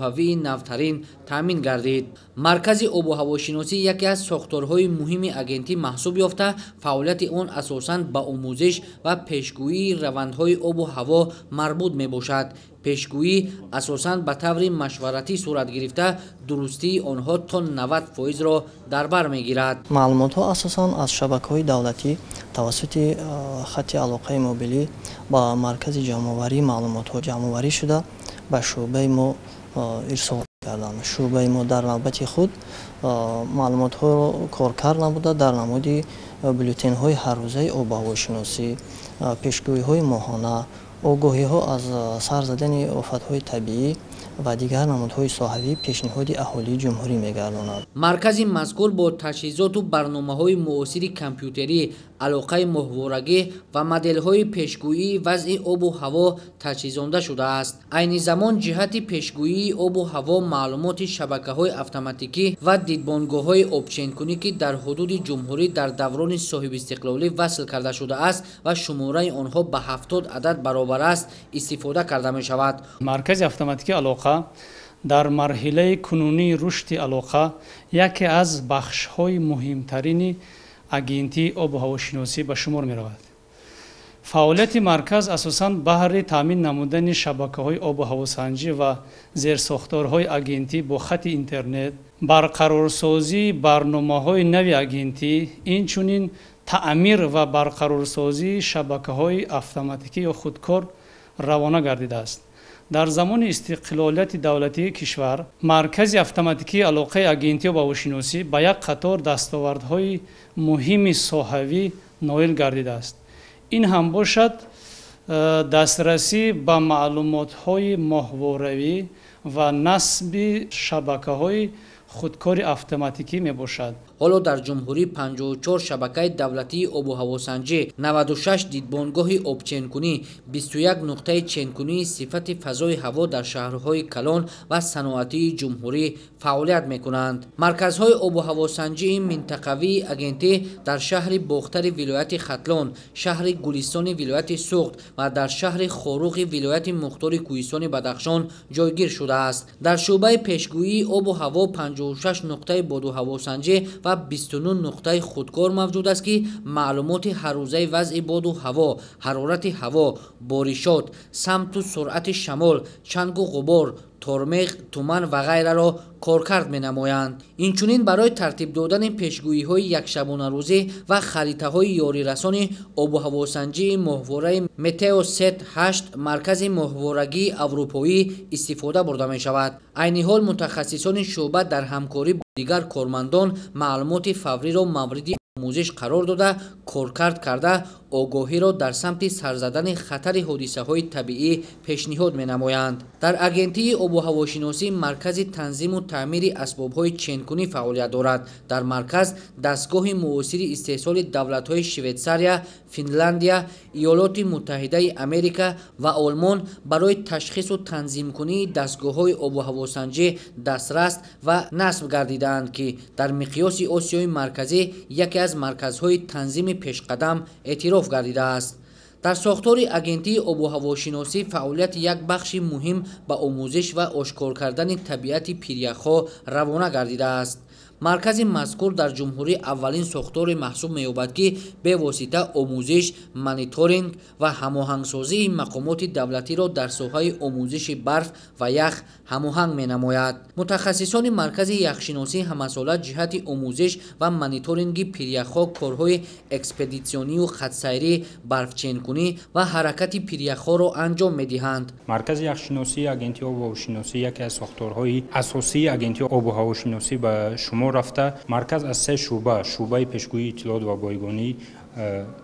соҳавии навтарин таъмин гардид. Маркази обу ҳавошиносӣ яке аз сохторҳои муҳими агентӣ маҳсуб ёфта, фаъолияти он асосан ба омӯзиш ва пешгӯии равандҳои обу ҳаво марбут мебошад. Пешгӯӣ асосан ба таври машваратӣ сурат гирифта, дурустии онҳо то 90%-ро дар бар мегирад. Маълумотҳо асосан аз шабакаҳои давлатӣ тавассути хатти алоқаи мобилӣ ба маркази ҷамъоварии маълумотҳо ҷамъоварӣ шуда ба шӯъбаи мо ирсол карданд. Шӯъбаи мо дар навбати худ маълумотҳоро коркард намуда, дар намуди бюллетенҳои ҳаррӯзаи обуҳавошиносӣ, пешгӯиҳои моҳона, огоҳиҳо аз сар задани офатҳои табиӣ ва дигар намудҳои соҳавӣ пешниҳоди аҳолии ҷумҳурӣ мегардонад. Маркази мазкур бо таҷҳизоту барномаҳои муосири компютерӣ, алоқаи моҳворагӣ ва моделҳои пешгӯии вазъи обу ҳаво таҷҳизонда шудааст. Айни замон ҷиҳати пешгӯии обу ҳаво маълумоти шабакаҳои автоматикӣ ва дидбонгоҳҳои обченкунӣ, ки дар ҳудуди ҷумҳурӣ дар даврони соҳибистиқлолӣ васл карда шудааст ва шумораи онҳо ба 70 адад баробар аст, истифода карда мешавад. Маркази автоматикии алоқа дар марҳилаи кунунии рушди алоқа яке аз бахшҳои муҳимтарини агентии обу ҳавошиносӣ ба шумор меравад. Фаъолияти марказ асосан баҳри таъмин намудани шабакаҳои обу ҳавосанҷӣ ва зерсохторҳои агентӣ бо хатти интернет, барқарорсозии барномаҳои нави агентӣ, инчунин таъмир ва барқарорсозии шабакаҳои автоматикӣ ё худкор равона гардидааст. Дар замони истиқлолияти давлатии кишвар маркази автоматикии алоқаи агентии обуҳавошиносӣ ба як қатор дастовардҳои муҳими соҳавӣ ноил гардидааст. Ин ҳам бошад дастрасӣ ба маълумотҳои моҳворавӣ ва насби шабакаҳои худкори автоматикӣ мебошад. Ҳоло дар ҷумҳурӣ 54 шабакаи давлатии обу ҳавосанҷӣ, 96 дидбонгоҳи обченкунӣ, 21 нуқтаи ченкунии сифати фазои ҳаво дар шаҳрҳои калон ва саноатии ҷумҳурӣ фаъолият мекунанд. Марказҳои обу ҳавосанҷии минтақавии агентӣ дар шаҳри Бохтари вилояти Хатлон, шаҳри Гулистони вилояти Суғд ва дар шаҳри Хоруғи вилояти Мухтори Кӯҳистони Бадахшон ҷойгир шудааст. Дар шӯъбаи пешгӯии обу ҳаво 56 нуқтаи боду ҳавосанҷӣ ва 29 нуқтаи худкор мавҷуд аст, ки маълумоти ҳаррӯзаи вазъи боду ҳаво, ҳарорати ҳаво, боришот, самту суръати шамол, чангу ғубор, тормеғ, туман ва ғайраро коркард менамоянд. Инчунин барои тартиб додани пешгӯиҳои якшабонарӯзӣ ва харитаҳои ёрирасони обуҳавосанҷии моҳвораи Метеосет 8 маркази моҳворагии аврупоӣ истифода бурда мешавад. Айни ҳол мутахассисони шӯъба дар ҳамкорӣ бо дигар кормандон маълумоти фавриро мавриди омӯзиш қарор дода, коркард карда, огоҳиро дар самти сарзадани хатари ҳодисаҳои табиӣ пешниҳод менамоянд. Дар агентии обуҳавошиносӣ маркази танзиму таъмири асбобҳои ченкунӣ фаъолият дорад. Дар марказ дастгоҳи муосири истеҳсоли давлатҳои Швейтсария, Финляндия, Иёлоти Муттаҳидаи Америка ва Олмон барои ташхису танзимкунии дастгоҳҳои обуҳавосанҷӣ дастрас ва насб гардидаанд, ки дар миқёси Осиёи Марказӣ яке аз марказҳои танзими пешқадам эътироф гардидааст. Дар сохтори агентии обуҳавошиносӣ фаъолияти як бахши муҳим ба омӯзиш ва ошкор кардани табиати пиряхҳо равона гардидааст. Маркази мазкур дар ҷумҳурӣ аввалин сохторе маҳсуб меёбад, ки бевосита омӯзиш, мониторинг ва ҳамоҳангсозии мақомоти давлатиро дар соҳаи омӯзиши барф ва ях ҳамоҳанг менамояд. Мутахассисони маркази яхшиносӣ ҳамасола ҷиҳати омӯзиш ва мониторинги пиряхҳо корҳои экспедитсионию хатсайрӣ, барфченкунӣ ва ҳаракати пиряхҳоро анҷом медиҳанд. Маркази яхшиносии агентии обуҳавошиносӣ яке аз сохторҳои асосии агентии обуҳавошиносӣ ба шумор рафта. Марказ аз се шӯъба: шӯъбаи пешгӯии иттилоот ва бойгонӣ,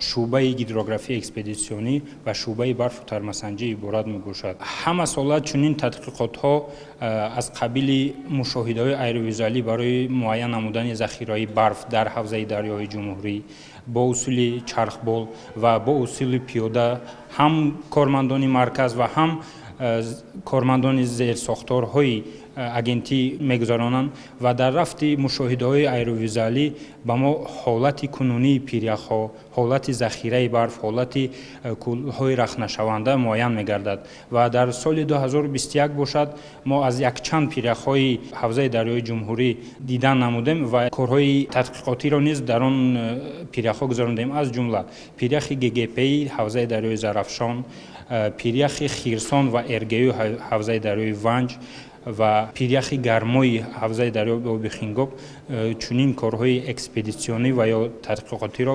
шӯъбаи гидрографияи экспедитсионӣ ва шӯъбаи барфу тармасанҷӣ иборат мебошад. Ҳама сола чунин тадқиқотҳо аз қабили мушоҳидаҳои аэровизуалӣ барои муайян намудани захираи барф дар ҳавзаи дарёи ҷумҳурӣ бо усули чархбол ва бо усули пиёда ҳам кормандони марказ ва ҳам кормандони зерсохторҳои агентӣ мегузаронанд ва дар рафти мушоҳидаҳои аэровизуалӣ ба мо ҳолати кунунии пиряхҳо, ҳолати захираи барф, ҳолати кӯлҳои рахнашаванда муайян мегардад. Ва дар соли 2021 бошад, мо аз якчанд пиряхҳои ҳавзаи дарёи ҷумҳурӣ дидан намудем ва корҳои тадқиқотиро низ дар он пиряхҳо гузарондем, аз ҷумла пиряхи ГГПи ҳавзаи дарёи Зарафшон, пиряхи Хирсон ва Эргею ҳавзаи дарёи Ванҷ ва пиряхи гармои ҳавзаи дарёи оби Хингоб. Чунин корҳои экспедитсионӣ ва ё тадқиқотиро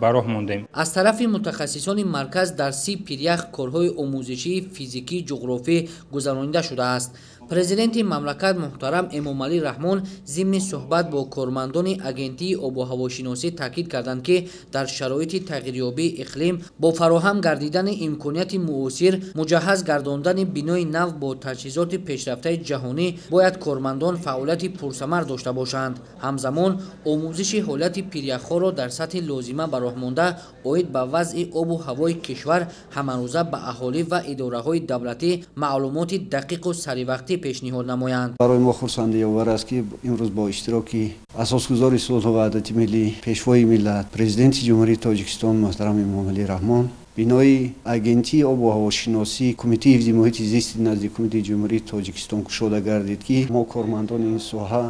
ба роҳ мондем. Аз тарафи мутахассисони марказ дар 30 пирях корҳои омӯзишии физикӣ ҷуғрофӣ гузаронида шудааст. Президенти мамлакат муҳтарам Эмомалӣ Раҳмон зимни суҳбат бо кормандони агентии обу ҳавошиносӣ таъкид карданд, ки дар шароити тағйирёбии иқлим бо фароҳам гардидани имконияти муосир, муҷаҳҳаз гардондани бинои нав бо таҷҳизоти пешрафтаи ҷаҳонӣ бояд кормандон фаъолияти пурсамар дошта бошанд. Ҳамзамон омӯзиши ҳолати пиряхҳоро дар сатҳи лозима ба роҳ монда, оид ба вазъи обу ҳавои кишвар ҳамарӯза ба аҳолӣ ва идораҳои давлатӣ маълумоти дақиқу саривақтӣ пешниҳод намоянд. Барои мо хурсандиовар аст, ки имрӯз бо иштироки асосгузори сулҳу ваҳдати миллӣ, Пешвои миллат, Президенти Ҷумҳурии Тоҷикистон муҳтарам Эмомалӣ Раҳмон бинои агентии обу ҳавошиносӣ Кумитаи ҳифзи муҳити зисти назди Ҳукумати Ҷумҳурии Тоҷикистон кушода гардид, ки мо кормандони ин соҳа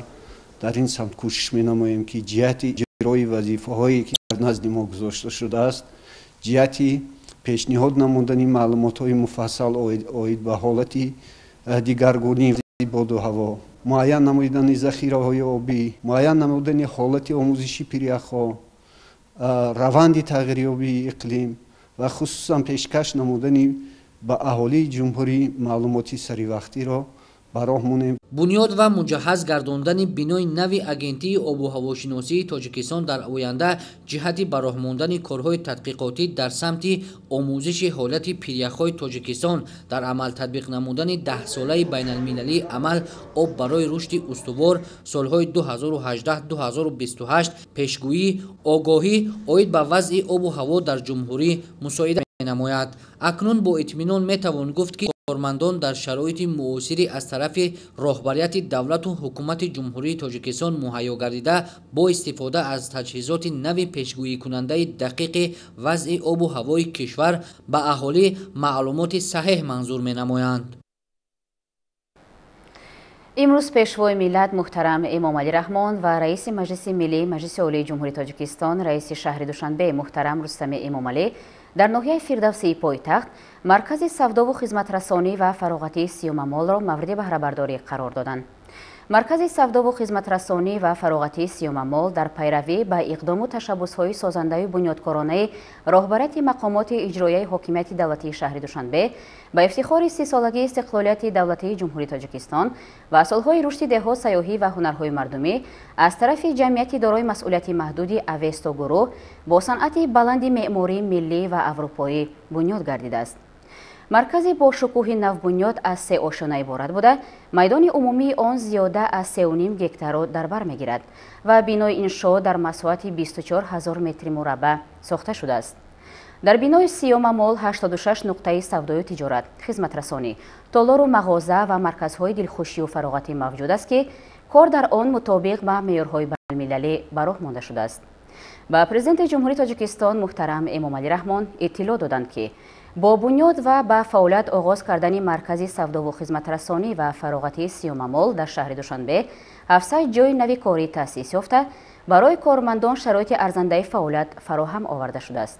дар ин самт кӯшиш менамоем, ки ҷиҳати иҷрои вазифаҳое, ки дар назди мо гузошта шудааст, ҷиҳати пешниҳод намудани маълумотҳои муфассал оид ба ҳолати дигаргунии боду ҳаво, муайян намудани захираҳои обӣ, муайян намудани ҳолати омӯзиши пиряхҳо, раванди тағйирёбии иқлим ва хусусан пешкаш намудани ба аҳолии ҷумҳурӣ маълумоти саривақтиро ба роҳ монем. Бунёд ва муҷаҳҳаз гардондани бинои нави агентии обу ҳавошиносии Тоҷикистон дар оянда ҷиҳати ба роҳ мондани корҳои тадқиқотӣ дар самти омӯзиши ҳолати пиряхҳои Тоҷикистон, дар амал татбиқ намудани 10-солаи байналмилалии амал об барои рушди устувор солҳои 2018-2028, пешгӯӣ, огоҳӣ оид ба вазъи обу ҳаво дар ҷумҳурӣ мусоида менамояд. Акнун бо итминон метавон гуфт, ки кормандон дар шароити муосири аз тарафи роҳбарияти давлату ҳукумати Ҷумҳурии Тоҷикистон муҳайё гардида, бо истифода аз таҷҳизоти нави пешгӯикунандаи дақиқи вазъи обу ҳавои кишвар ба аҳолӣ маълумоти саҳеҳ манзур менамоянд. Имрӯз Пешвои миллат муҳтарам Эмомалӣ Раҳмон ва раиси Маҷлиси Миллии Маҷлиси Олии Ҷумҳурии Тоҷикистон, раиси шаҳри Душанбе муҳтарам Рустами Эмомалӣ дар ноҳияи Фирдавсии пойтахт маркази савдову хизматрасонӣ ва фароғатии Сиёмамолро мавриди баҳрабардорӣ қарор доданд. Маркази савдову хизматрасонӣ ва фароғатии Сиёмамол дар пайравӣ ба иқдому ташаббусҳои созандаю бунёдкоронаи роҳбарияти мақомоти иҷроияи ҳокимияти давлатии шаҳри Душанбе ба ифтихори 30-солагии истиқлолияти давлатии Ҷумҳурии Тоҷикистон ва солҳои рушди деҳот, сайёҳӣ ва ҳунарҳои мардумӣ аз тарафи ҷамъияти дорои масъулияти маҳдуди Авесто гурӯҳ бо санъати баланди меъмории миллӣ ва аврупоӣ бунёд гардидааст. Маркази бошукӯҳи навбунёд аз 3 ошёна иборат буда, майдони умумии он зиёда аз 3,5 гектарро дар бар мегирад ва бинои иншоот дар масоҳати 24 ҳазор метри мураббаъ сохта шудааст. Дар бинои Сиёмамол 86 нуқтаи савдою тиҷорат, хизматрасонӣ, толору мағоза ва марказҳои дилхушию фароғатӣ мавҷуд аст, ки кор дар он мутобиқ ба меъёрҳои байналмилалӣ ба роҳ монда шудааст. Ба Президенти Ҷумҳурии Тоҷикистон муҳтарам Эмомалӣ Раҳмон иттилоъ доданд, ки бо бунёд ва ба фаъолият оғоз кардани маркази савдову хизматрасонӣ ва фароғатии Сиёмамол дар шаҳри Душанбе 700 ҷойи нави корӣ таъсис ёфта, барои кормандон шароити арзандаи фаъолият фароҳам оварда шудааст.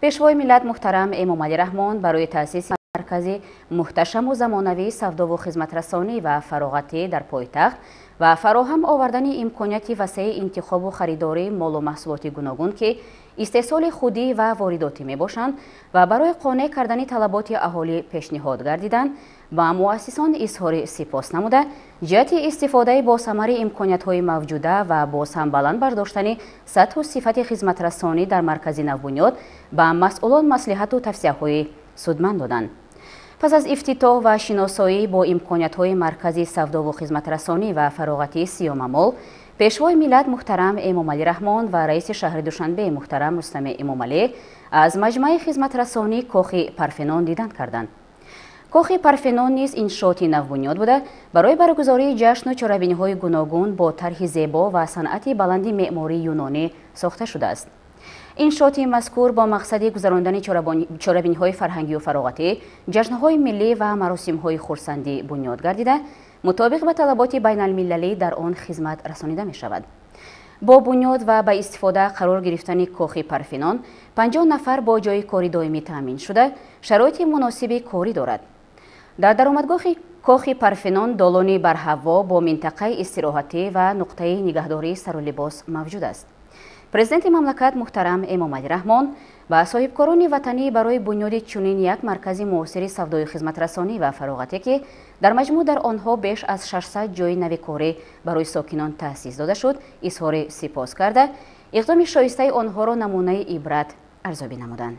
Пешвои миллат муҳтарам Эмомалӣ Раҳмон барои таъсиси маркази муҳташаму замонавии савдову хизматрасонӣ ва фароғатӣ дар пойтахт ва фароҳам овардани имконияти васеи интихобу харидории молу маҳсулоти гуногун, ки истеҳсоли худӣ ва воридотӣ мебошанд ва барои қонеъ кардани талаботи аҳолӣ пешниҳод гардиданд, ба муассисон изҳори сипос намуда, ҷиҳати истифодаи босамари имкониятҳои мавҷуда ва боз ҳам баланд бардоштани сатҳу сифати хизматрасонӣ дар маркази навбунёд ба масъулон маслиҳату тавсияҳои судманд доданд. Пас аз ифтитоҳ ва шиносоӣ бо имкониятҳои маркази савдову хизматрасонӣ ва фароғатии Сиёмамол, Пешвои миллат муҳтарам Эмомалӣ Раҳмон ва раиси шаҳри Душанбе муҳтарам Рустами Эмомалӣ аз маҷмӯаи хизматрасонии кохи Парфенон дидан карданд. Кохи Парфенон низ иншооти навбунёд буда, барои баргузории ҷашну чорабиниҳои гуногун бо тарҳи зебо ва санъати баланди меъмории юнонӣ сохта шудааст. Иншооти мазкур бо мақсади гузарондани чорабиниҳои фарҳангию фароғатӣ, ҷашнҳои миллӣ ва маросимҳои хурсандӣ бунёд гардида, мутобиқ ба талаботи байналмилалӣ дар он хизмат расонида мешавад. Бо бунёд ва ба истифода қарор гирифтани кохи Парфенон 50 нафар бо ҷои кори доимӣ таъмин шуда, шароити муносиби корӣ дорад. Дар даромадгоҳи кохи Парфенон долони барҳаво бо минтақаи истироҳатӣ ва нуқтаи нигаҳдории сару либос мавҷуд аст. Президенти мамлакат муҳтарам Эмомалӣ Раҳмон ба соҳибкорони ватанӣ барои бунёди чунин як маркази муосири савдою хизматрасонӣ ва фароғатӣ, ки дар маҷмӯъ дар онҳо беш аз 600 ҷои нави корӣ барои сокинон таъсис дода шуд, изҳори сипос карда, иқдоми шоистаи онҳоро намунаи ибрат арзёбӣ намуданд.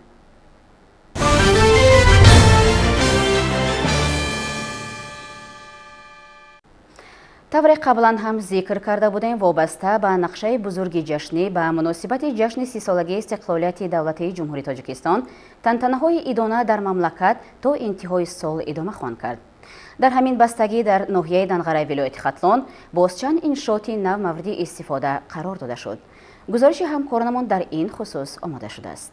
Тавре қаблан ҳам зикр карда будем, вобаста ба нақшаи бузурги ҷашнӣ ба муносибати ҷашни 30-солагии истиқлолияти давлатии Ҷумҳурии Тоҷикистон тантанаҳои идона дар мамлакат то интиҳои сол идома хоҳанд кард. Дар ҳамин бастагӣ дар ноҳияи Данғараи вилояти Хатлон боз чанд иншооти нав мавриди истифода қарор дода шуд. Гузориши ҳамкоронамон дар ин хусус омода шудааст.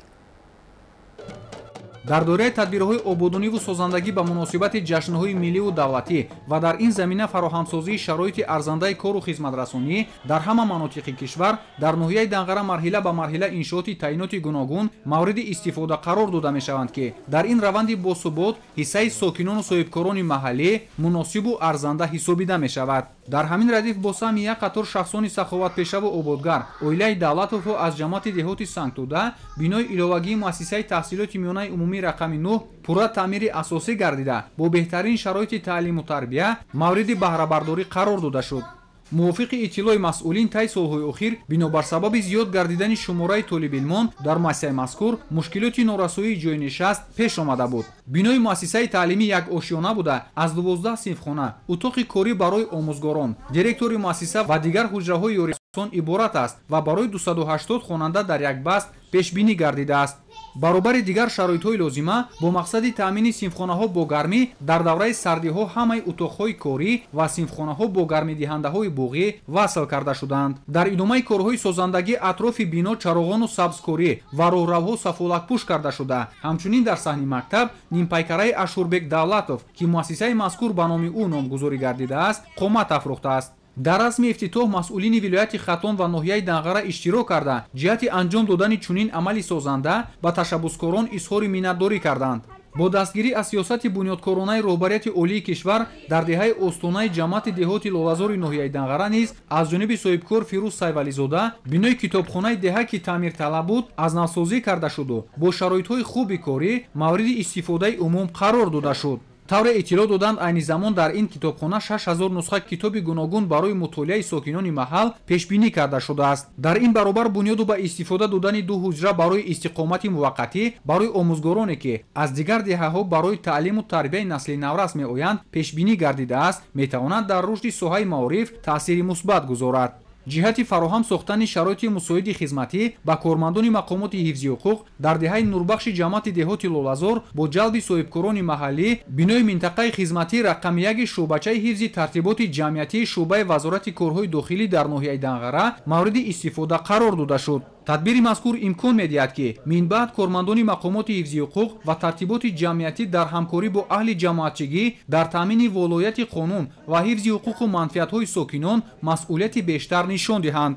Дар доираи тадбирҳои ободониву созандагӣ ба муносибати ҷашнҳои милливу давлатӣ ва дар ин замина фароҳамсозии шароити арзандаи кору хизматрасонӣ дар ҳама манотиқи кишвар дар ноҳияи Данғара марҳила ба марҳила иншооти таъиноти гуногун мавриди истифода қарор дода мешаванд, ки дар ин раванди босубот ҳиссаи сокинону соҳибкорони маҳаллӣ муносибу арзанда ҳисобида мешавад. Дар ҳамин радиф бо саҳми як қатор шахсони саховатпешаву ободгар оилаи Давлатовҳо аз ҷамоати деҳоти Сангтӯда бинои иловагии муассисаи таҳсилоти миёнаи умумӣ рақами 9 пурра таъмири асосӣ гардида, бо беҳтарин шароити таълиму тарбия мавриди баҳрабардорӣ қарор дода шуд. Мувофиқи иттилои масъулин, тай солҳои охир бинобар сабаби зиёд гардидани шумораи толибилмон дар муассисаи мазкур мушкилоти норасоии ҷойнишаст пеш омада буд. Бинои муассисаи таълимӣ як ошёна буда, аз 12 синфхона, утоқи корӣ барои омӯзгорон, директори муассиса ва дигар ҳуҷраҳои ёрисон иборат аст ва барои 280 хонанда дар як баст пешбинӣ гардидааст. Баробари дигар шароитҳои лозима бо мақсади таъмини синфхонаҳо бо гармӣ дар давраи сардиҳо ҳамаи утоқҳои корӣ ва синфхонаҳо бо гармидиҳандаҳои буғӣ васл карда шуданд. Дар идомаи корҳои созандагӣ атрофи бино чароғону сабзкорӣ ва роҳравҳо сафолакпӯш карда шуда, ҳамчунин дар саҳни мактаб нимпайкараи Ашурбек Давлатов, ки муассисаи мазкур ба номи ӯ номгузорӣ гардидааст, қомат афрохтааст. Дар расми ифтитоҳ масъулини вилояти Хатлон ва ноҳияи Данғара иштирок карда, ҷиҳати анҷом додани чунин амали созанда ба ташаббускорон изҳори миннатдорӣ карданд. Бо дастгирӣ аз сиёсати бунёдкоронаи роҳбарияти олии кишвар дар деҳаи Остонаи ҷамоати деҳоти Лолазори ноҳияи Данғара низ аз ҷониби соҳибкор Фирӯз Сайвализода бинои китобхонаи деҳа, ки таъмирталаб буд, аз навсозӣ карда шуду бо шароитҳои хуби корӣ мавриди истифодаи умум қарор дода шуд. Тавре иттилоъ доданд, айни замон дар ин китобхона 6000 нусха китоби гуногун барои мутолиаи сокинони маҳал пешбинӣ карда шудааст. Дар ин баробар бунёду ба истифода додани 2 ҳуҷра барои истиқомати муваққатӣ барои омӯзгороне, ки аз дигар деҳаҳо барои таълиму тарбияи насли наврас меоянд, пешбинӣ гардидааст, метавонад дар рушди соҳаи маориф таъсири мусбат гузорад. Ҷиҳати фароҳам сохтани шароити мусоиди хизматӣ ба кормандони мақомоти ҳифзи ҳуқуқ дар деҳаи Нурбахши ҷамоати деҳоти Лолазор бо ҷалби соҳибкорони маҳаллӣ бинои минтақаи хизматӣ рақами 1 шӯъбачаи ҳифзи тартиботи ҷамъиятии шӯъбаи Вазорати корҳои дохилӣ дар ноҳияи Данғара мавриди истифода қарор дода шуд. Тадбири мазкур имкон медиҳад, ки минбаъд кормандони мақомоти ҳифзи ҳуқуқ ва тартиботи ҷамъиятӣ дар ҳамкорӣ бо аҳли ҷамоатчигӣ дар таъмини волояти қонун ва ҳифзи ҳуқуқу манфиатҳои сокинон масъулияти бештар нишон диҳанд.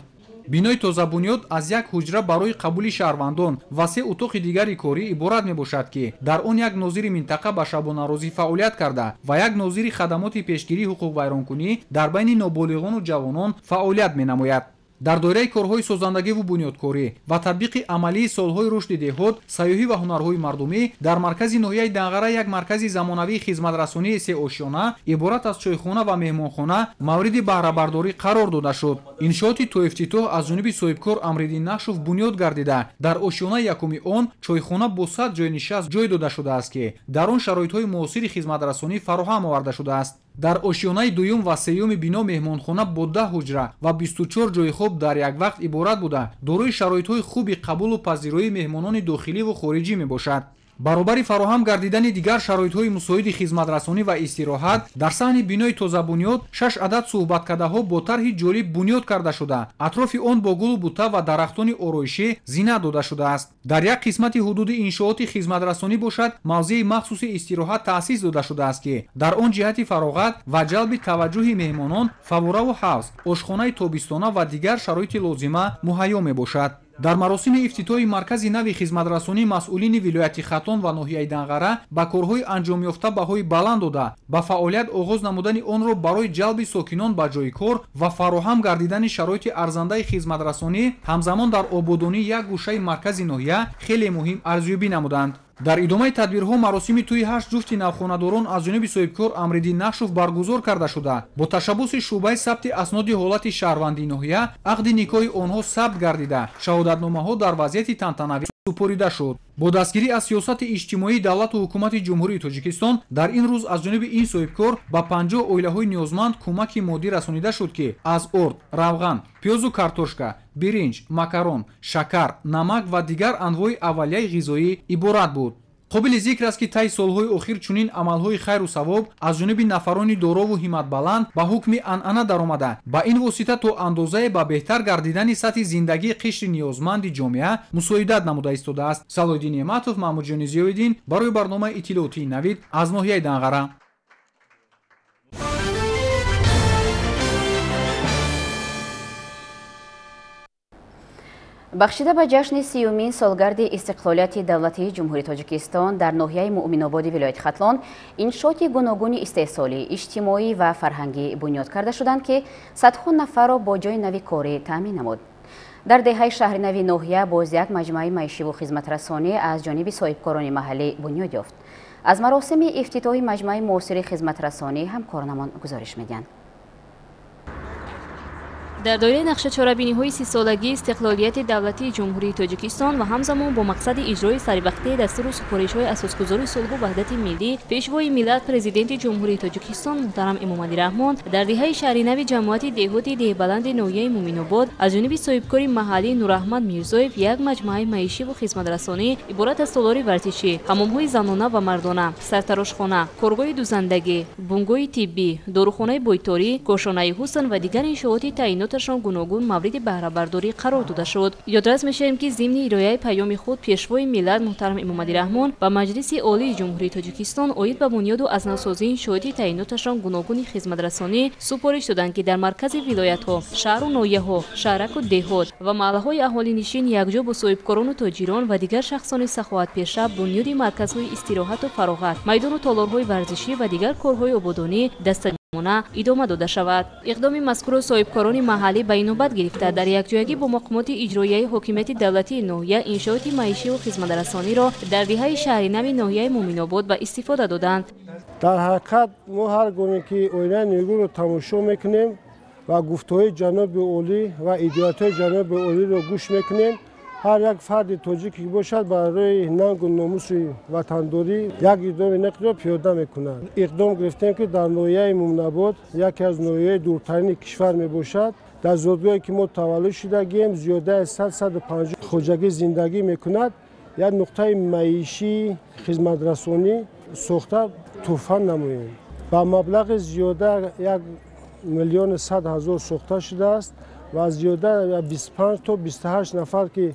Бинои тозабунёд аз як ҳуҷра барои қабули шаҳрвандон ва 3 утоқи дигари корӣ иборат мебошад, ки дар он як нозири минтақа ба шабонарӯзӣ фаъолият карда ва як нозири хадамоти пешгирии ҳуқуқвайронкунӣ дар байни ноболиғону ҷавонон фаъолият менамояд. Дар доираи корҳои созандагиву бунёдкорӣ ва татбиқи амалии солҳои рушди деҳот, сайёҳӣ ва ҳунарҳои мардумӣ дар маркази ноҳияи Данғара як маркази замонавии хизматрасонии сеошёна иборат аз чойхона ва меҳмонхона мавриди баҳрабардорӣ қарор дода шуд. Иншооти тоифтитоҳ аз ҷониби соҳибкор Амриддин Нақшов бунёд гардида, дар ошёнаи якуми он чойхона бо 100 ҷойнишаст ҷой дода шудааст, ки дар он шароитҳои муосири хизматрасонӣ фароҳам оварда шудааст. Дар ошёнаи дуюм ва сеюми бино меҳмонхона бо 10 ҳуҷра ва 24 ҷои хоб дар як вақт иборат буда, дорои шароитҳои хуби қабулу пазироии меҳмонони дохилӣ ва хориҷӣ мебошад. Баробари фароҳам гардидани дигар шароитҳои мусоиди хизматрасонӣ ва истироҳат, дар саҳни бинои тозабунёд 6 адад суҳбаткадаҳо бо тарҳи ҷолиб бунёд карда шуда, атрофи он бо гулу бута ва дарахтони ороишӣ зинат дода шудааст. Дар як қисмати ҳудуди иншооти хизматрасонӣ бошад, мавзеи махсуси истироҳат таъсис дода шудааст, ки дар он ҷиҳати фароғат ва ҷалби таваҷҷӯҳи меҳмонон фавораву ҳавз, ошхонаи тобистона ва дигар шароити лозима муҳайё мебошад. Дар маросими ифтитоҳи маркази нави хизматрасонӣ масъулини вилояти Хатлон ва ноҳияи Данғара ба корҳои анҷомёфта баҳои баланд дода, ба фаъолият оғоз намудани онро барои ҷалби сокинон ба ҷои кор ва фароҳам гардидани шароити арзандаи хизматрасонӣ, ҳамзамон дар ободонии як гӯшаи маркази ноҳия хеле муҳим арзёбӣ намуданд. Дар идомаи тадбирҳо маросими тӯи 8 ҷуфти навхонадорон аз ҷониби соҳибкор Амриддин Нақшов баргузор карда шуда, бо ташаббуси шӯъбаи сабти асноди ҳолати шаҳрвандии ноҳия ақди никоҳи онҳо сабт гардида, шаҳодатномаҳо дар вазъияти тантанавӣ супорида шуд. Бо дастгирӣ аз сиёсати иҷтимоии давлату ҳукумати Ҷумҳурии Тоҷикистон дар ин рӯз аз ҷониби ин соҳибкор ба 50 оилаҳои ниёзманд кӯмаки моддӣ расонида шуд, ки аз орд, равған, пиёзу картошка, биринҷ, макарон, шакар, намак ва дигар анвои аввалияи ғизоӣ иборат буд. Қобили зикр аст, ки таи солҳои охир чунин амалҳои хайру савоб аз ҷониби нафарони дорову ҳимматбаланд ба ҳукми анъана даромада, ба ин восита то андозае ба беҳтар гардидани сатҳи зиндагии қишри ниёзманди ҷомеа мусоидат намуда истодааст. Салоҳиддин Неъматов, Маҳмудҷони Зиёиддин барои барномаи иттилоотии Навид аз ноҳияи Данғара. Бахшида ба ҷашни 30-умин солгарди истиқлолияти давлатии Ҷумҳурии Тоҷикистон дар ноҳияи Муъминободи вилояти Хатлон иншооти гуногуни истеҳсолӣ, иҷтимоӣ ва фарҳангӣ бунёд карда шуданд, ки садҳо нафарро бо ҷои нави корӣ таъмин намуд. Дар деҳаи шаҳри нави ноҳия боз як маҷмӯаи маишиву хизматрасонӣ аз ҷониби соҳибкорони маҳаллӣ бунёд ёфт. Аз маросими ифтитоҳи маҷмӯаи муосири хизматрасонӣ ҳамкоронамон гузориш медиҳанд. Дар доираи нақшачорабиниҳои 30-солагии истиқлолияти давлатии Ҷумҳурии Тоҷикистон ва ҳамзамон бо мақсади иҷрои саривақтии дастуру супоришҳои асосгузори сулҳу ваҳдати миллӣ, Пешвои миллат, Президенти Ҷумҳурии Тоҷикистон муҳтарам Эмомалӣ Раҳмон дар деҳаи шаҳринавӣ ҷамоати деҳоти Деҳбаланди ноҳияи Муъминобод аз ҷониби соҳибкори маҳаллӣ Нураҳмад Мирзоев як маҷмӯаи маишиву хизматрасонӣ иборат аз толори варзишӣ, ҳамомҳои занона ва мардона, сартарошхона, коргоҳи дузандагӣ, бунгоҳи тиббӣ, дорухонаи бойторӣ, кошонаи ҳусн ва дигар иншооти таъиноташон гуногун мавриди баҳрабардорӣ қарор дода шуд. Ёдрас мешавем, ки зимни ирояи паёми худ Пешвои миллат муҳтарам Эмомалӣ Раҳмон ба Маҷлиси Олии Ҷумҳурии Тоҷикистон оид ба бунёду аз навсозии иншооти таъиноташон гуногуни хизматрасонӣ супориш доданд, ки дар маркази вилоятҳо, шаҳру ноҳияҳо, шаҳраку деҳот ва маҳаллаҳои аҳолинишин якҷо бо соҳибкорону тоҷирон ва дигар шахсони саховатпеша бунёди марказҳои истироҳату фароғат, майдону толорҳои варзишӣ ва дигар корҳои ободонӣ даста идома дода шавад. Иқдоми мазкурро соҳибкорони маҳаллӣ ба инобат гирифта, дар якҷоягӣ бо мақомоти иҷроияи ҳокимияти давлатии ноҳия иншооти маишиву хизматрасониро дар деҳаи шаҳринавӣ ноҳияи Муъминобод ба истифода доданд. Дар ҳаракат мо ҳар гоҳе ки оинаи нигоҳро тамошо мекунем ва гуфтаҳои ҷаноби олӣ ва идеятҳои ҷаноби олиро гӯш мекунем, ҳар як фарди тоҷике бошад барои нангу номуси ватандорӣ як иқдоми нақлиро пиёда мекунад. Иқдом гирифтем, ки дар ноҳияи Муъминобод, яке аз ноҳияҳои дуртарини кишвар мебошад, дар зодгоҳе ки мо таваллуд шудагием, зиёда аз 150 хоҷагӣ зиндагӣ мекунад, як нуқтаи маишии хизматрасонӣ сохта тӯҳфа намоем. Ба маблағи зиёда 1 100 000 сохта шудааст ва зиёда 25 то 28 нафар ки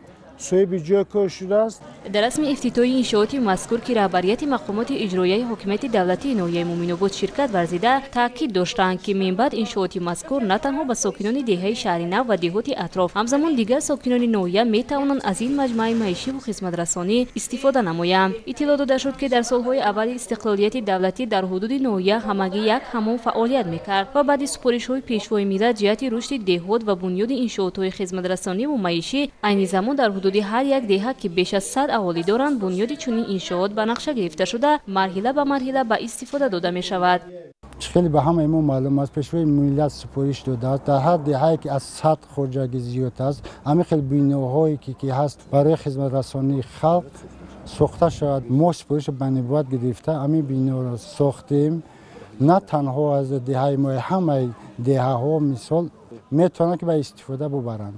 соҳиби ҷой кор шудааст. Дар расми ифтитоҳи иншооти мазкур, ки раҳбарияти мақомоти иҷроияи ҳокимияти давлатии ноҳияи Муъминобод ширкат варзида, таъкид доштанд, ки минбаъд иншооти мазкур на танҳо ба сокинони деҳаи шаҳринав ва деҳоти атроф, ҳамзамон дигар сокинони ноҳия метавонанд аз ин маҷмӯаи маишиву хизматрасонӣ истифода намоянд. Иттилоъ дода шуд, ки дар солҳои аввали истиқлолияти давлатӣ дар ҳудуди ноҳия ҳамагӣ як ҳамом фаъолият мекард ва баъди супоришҳои Пешвои миллат ҷиҳати рушди деҳот ва бунёди иншоотҳои хизматрасониву маишӣ айни замон дар ҳудуди ҳар як деҳа, ки беш аз 100 аҳолӣ доранд, бунёди чунин иншоот ба нақша гирифта шуда, марҳила ба марҳила ба истифода дода мешавад. Хеле ба ҳамаи мо маълум аст, Пешвои миллат супориш додааст, дар ҳар деҳае ки аз 100 хоҷагӣ зиёд аст, ҳамин хел биноҳое ки ҳаст барои хизматрасонии халқ сохта шавад. Мо супоришро ба нибат гирифта ҳамин биноро сохтем. На танҳо аз деҳаи мо, ҳамаи деҳаҳо мисол метавонанд ки ба истифода бубаранд.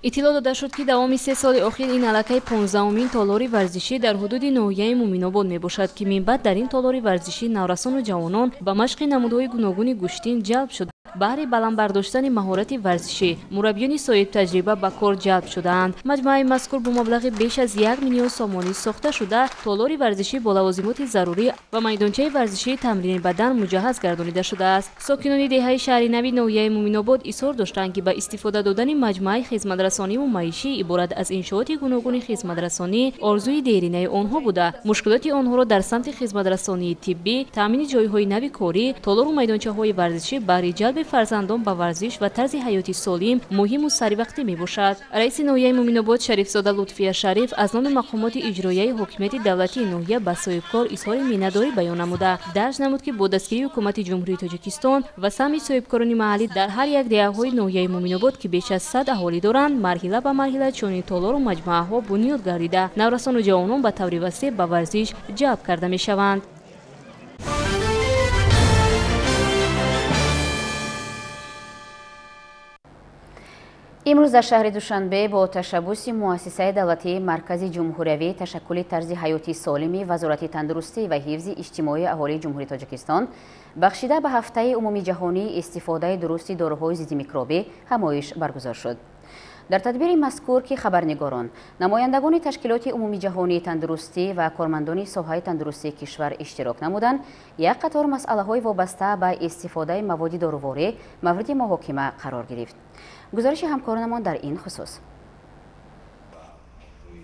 Иттилоъ дода шуд, ки давоми 3 соли охир ин аллакай 15-умин толори варзишӣ дар ҳудуди ноҳияи Муминобод мебошад, ки минбаъд дар ин толори варзишӣ наврасону ҷавонон ба машқи намудҳои гуногуни гӯштин ҷалб шуд. Баҳри баланд бардоштани маҳорати варзишӣ мураббиёни соҳибтаҷриба ба кор ҷалб шудаанд. Маҷмӯаи мазкур бо маблағи беш аз 1 миллион сомонӣ сохта шуда, толори варзишӣ бо лавозимоти зарурӣ ва майдончаи варзишии тамрини бадан муҷаҳҳаз гардонида шудааст. Сокинони деҳаи шаҳри нави ноҳияи Муминобод изҳор доштанд, ки ба истифода додани маҷмӯаи хизматрасониву маишӣ иборат аз иншооти гуногуни хизматрасонӣ орзуи деринаи онҳо буда, мушкилоти онҳоро дар самти хизматрасонии тиббӣ, таъмини ҷойҳои нави корӣ, толору майдончаҳои варзишӣ баҳри ҷалби фарзандон ба варзиш ва тарзи ҳаёти солим муҳиму саривақтӣ мебошад. Раиси ноҳияи Муминобод Шарифзода Лутфия Шариф аз номи мақомоти иҷроияи ҳокимияти давлатии ноҳия ба соҳибкор изҳори миннатдорӣ баён намуда, дарҷ намуд, ки бо дастгирии ҳукумати Ҷумҳурии Тоҷикистон ва саҳми соҳибкорони маҳаллӣ дар ҳар як деҳаҳои ноҳияи Муминобод, ки беш аз 100 аҳолӣ доранд, марҳила ба марҳила чунин толору маҷмӯаҳо бунёд гардида, наврасону ҷавонон ба таври васеъ ба варзиш ҷалб карда мешаванд. Имрӯз дар шаҳри Душанбе бо ташаббуси муассисаи давлатии Маркази ҷумҳуриявии ташаккули тарзи ҳаёти солими Вазорати тандурустӣ ва ҳифзи иҷтимоии аҳолии Ҷумҳурии Тоҷикистон бахшида ба ҳафтаи умумиҷаҳонии истифодаи дурусти доруҳои зиддимикробӣ ҳамоиш баргузор шуд. Дар тадбири мазкур, ки хабарнигорон, намояндагони ташкилоти умумиҷаҳонии тандурустӣ ва кормандони соҳаи тандурустии кишвар иштирок намуданд, як қатор масъалаҳои вобаста ба истифодаи маводи доруворӣ мавриди муҳокима қарор гирифт. Гузориши ҳамкоронамон дар ин хусус.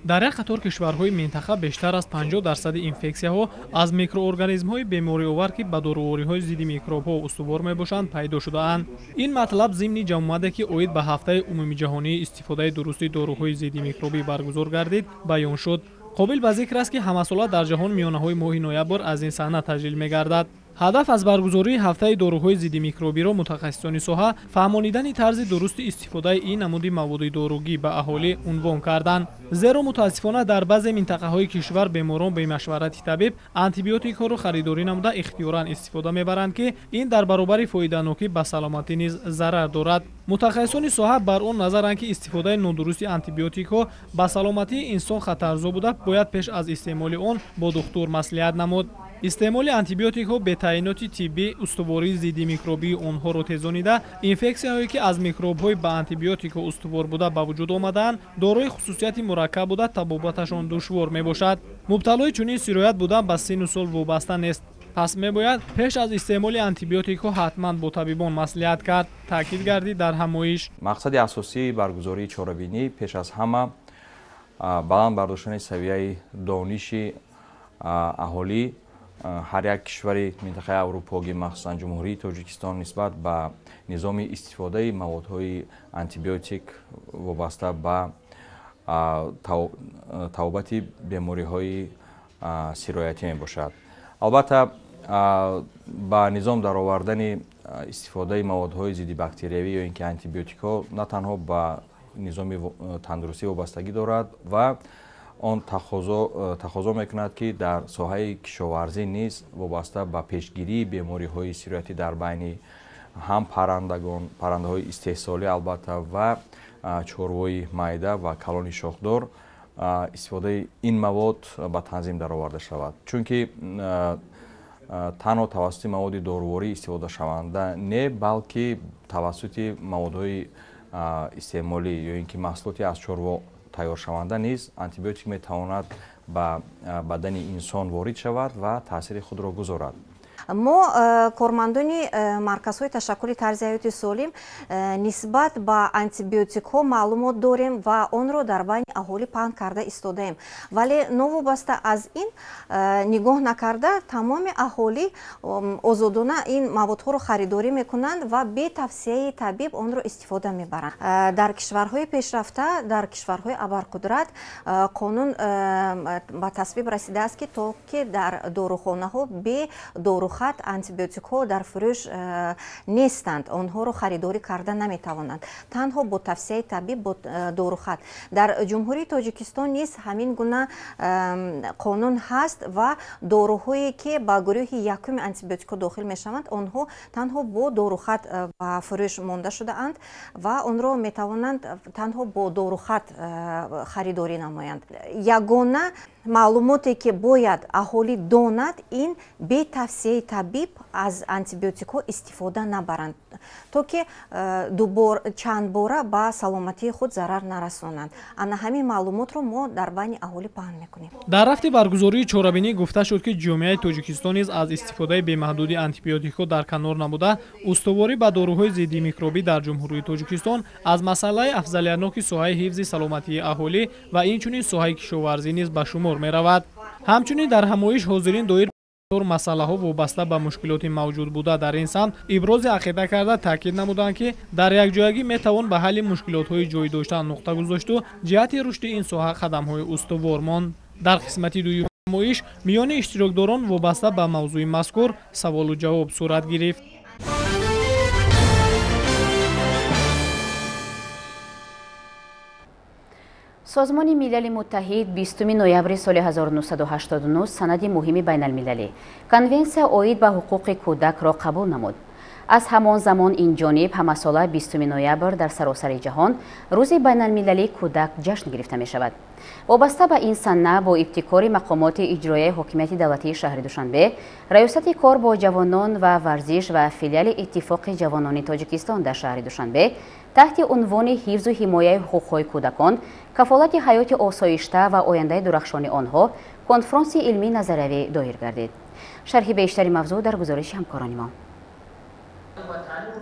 Дар як қатор кишварҳои минтақа бештар аз 50% инфексияҳо аз микроорганизмҳои бемориовар, ки ба дорувориҳои зидди микробҳо устувор мебошанд, пайдо шудаанд. Ин матлаб зимни ҷамъомаде, ки оид ба ҳафтаи умумиҷаҳонии истифодаи дурусти доруҳои зидди микробӣ баргузор гардид, баён шуд. Қобил ба зикр аст, ки ҳамасола дар ҷаҳон миёнаҳои моҳи ноябр аз ин саҳна таҷлил мегардад. Ҳадаф аз баргузории ҳафтаи доруҳои зиддимикробиро мутахассисони соҳа фаҳмонидани тарзи дурусти истифодаи ин намуди маводи доругӣ ба аҳолӣ унвон карданд. Зеро мутаассифона дар баъзе минтақаҳои кишвар беморон бемашварати табиб антибиотикҳоро харидорӣ намуда ихтиёран истифода мебаранд, ки ин дар баробари фоиданокӣ ба саломатӣ низ зарар дорад. Мутахассисони соҳа бар он назаранд, ки истифодаи нодурусти антибиотикҳо ба саломатии инсон хатарзо буда, бояд пеш аз истеъмоли он бо духтур маслиҳат намуд. Истеъмоли антибиотикҳо бе таъиноти тиббӣ устувории зидди микробии онҳоро тезонида, инфексияҳое, ки аз микробҳои ба антибиотикҳо устувор буда ба вуҷуд омадаанд, дорои хусусияти мураккаб буда, табобаташон душвор мебошад. Мубталои чунин сироят будан ба синну сол вобаста нест. Пас мебояд пеш аз истеъмоли антибиотикҳо ҳатман бо табибон маслиҳат кард, таъкид гардид дар ҳамоиш. Мақсади асосии баргузории чорабинӣ пеш аз ҳама баланд бардоштани савияи дониши аҳолӣ ҳар як кишвари минтақаи Аврупогӣ, махсусан Ҷумҳурии Тоҷикистон, нисбат ба низоми истифодаи маводҳои антибиотик вобаста ба табобати бемориҳои сироятӣ мебошад. Албатта, ба низом даровардани истифодаи маводҳои зиддибактериявӣ ё ин ки антибиотикҳо на танҳо ба низоми тандурустӣ вобастагӣ дорад ва он тақозо мекунад, ки дар соҳаи кишоварзӣ низ вобаста ба пешгирии бемориҳои сироятӣ дар байни ҳам паррандагон, паррандаҳои истеҳсолӣ албатта ва чорвои майда ва калони шохдор истифодаи ин мавод ба танзим дароварда шавад. Чунки танҳо тавассути маводи доруворӣ истифодашаванда не, балки тавассути маводҳои истеъмолӣ ё ин ки маҳсулоти аз чорво тайёршаванда низ антибиотик метавонад ба бадани инсон ворид шавад ва таъсири худро гузорад. Мо кормандони марказҳои ташаккули тарзи ҳаёти солим нисбат ба антибиотикҳо маълумот дорем ва онро дар байни аҳолӣ паҳн карда истодаем. Вале новобаста аз ин нигоҳ накарда тамоми аҳолӣ озодона ин маводҳоро харидорӣ мекунанд ва бе тавсияи табиб онро истифода мебаранд. Дар кишварҳои пешрафта, дар кишварҳои абарқудрат қонун ба тасвиб расидааст, ки то ки дар дорухонаҳо бе дорухат дорухат антибиотикҳо дар фурӯш нестанд, онҳоро харидорӣ карда наметавонанд, танҳо бо тавсияи табиб, бо дорухат. Дар Ҷумҳурии Тоҷикистон низ ҳамин гуна қонун ҳаст ва доруҳое ки ба гурӯҳи якуми антибиотикҳо дохил мешаванд, онҳо танҳо бо дорухат ба фурӯш монда шудаанд ва онро метавонанд танҳо бо дорухат харидорӣ намоянд. Ягона маълумоте ки бояд аҳолӣ донад, ин бе тавсияи табиб аз антибиотикҳо истифода набаранд, то ки чандбора ба саломатии худ зарар нарасонанд. Ана ҳамин маълумотро мо дар байни аҳолӣ паҳн мекунем. Дар рафти баргузории чорабинӣ гуфта шуд, ки ҷомеаи Тоҷикистон низ аз истифодаи бемаҳдуди антибиотикҳо дар канор набуда, устуворӣ ба доруҳои зидди микробӣ дар Ҷумҳурии Тоҷикистон аз масъалаи афзалиятноки соҳаи ҳифзи саломатии аҳолӣ ва инчунин соҳаи кишоварзӣ низ ба шумор меравад. Ҳамчунин дар ҳамоиш ҳозирин доир масъалаҳо вобаста ба мушкилоти мавҷуд буда дар ин самт ибрози ақида карда таъкид намуданд, ки дар якҷоягӣ метавон ба ҳалли мушкилотҳои ҷой дошта нуқта гузошту ҷиҳати рушди ин соҳа қадамҳои устувор монд. Дар қисмати дуюми ҳамоиш миёни иштирокдорон вобаста ба мавзӯи мазкур саволу ҷавоб сурат гирифт. Созмони Милали Муттаҳид 20 ноябри соли 1989 санади муҳими байналмилалӣ Конвенсия оид ба ҳуқуқи кӯдакро қабул намуд. Аз ҳамон замон ин ҷониб ҳамасола 20 ноябр дар саросари ҷаҳон Рӯзи байналмилалии кӯдак ҷашн гирифта мешавад. Вобаста ба ин сана бо ибтикори мақомоти иҷроияи ҳокимияти давлатии шаҳри Душанбе, Раёсати кор бо ҷавонон ва варзиш ва филиали Иттифоқи ҷавонони Тоҷикистон дар шаҳри Душанбе таҳти унвони ҳифзу ҳимояи ҳуқуқҳои кӯдакон, кафолати ҳаёти осоишта ва ояндаи дурахшони онҳо конфронси илмии назариявӣ доир гардид. Шарҳи бештари мавзӯъ дар гузориши ҳамкорони мо.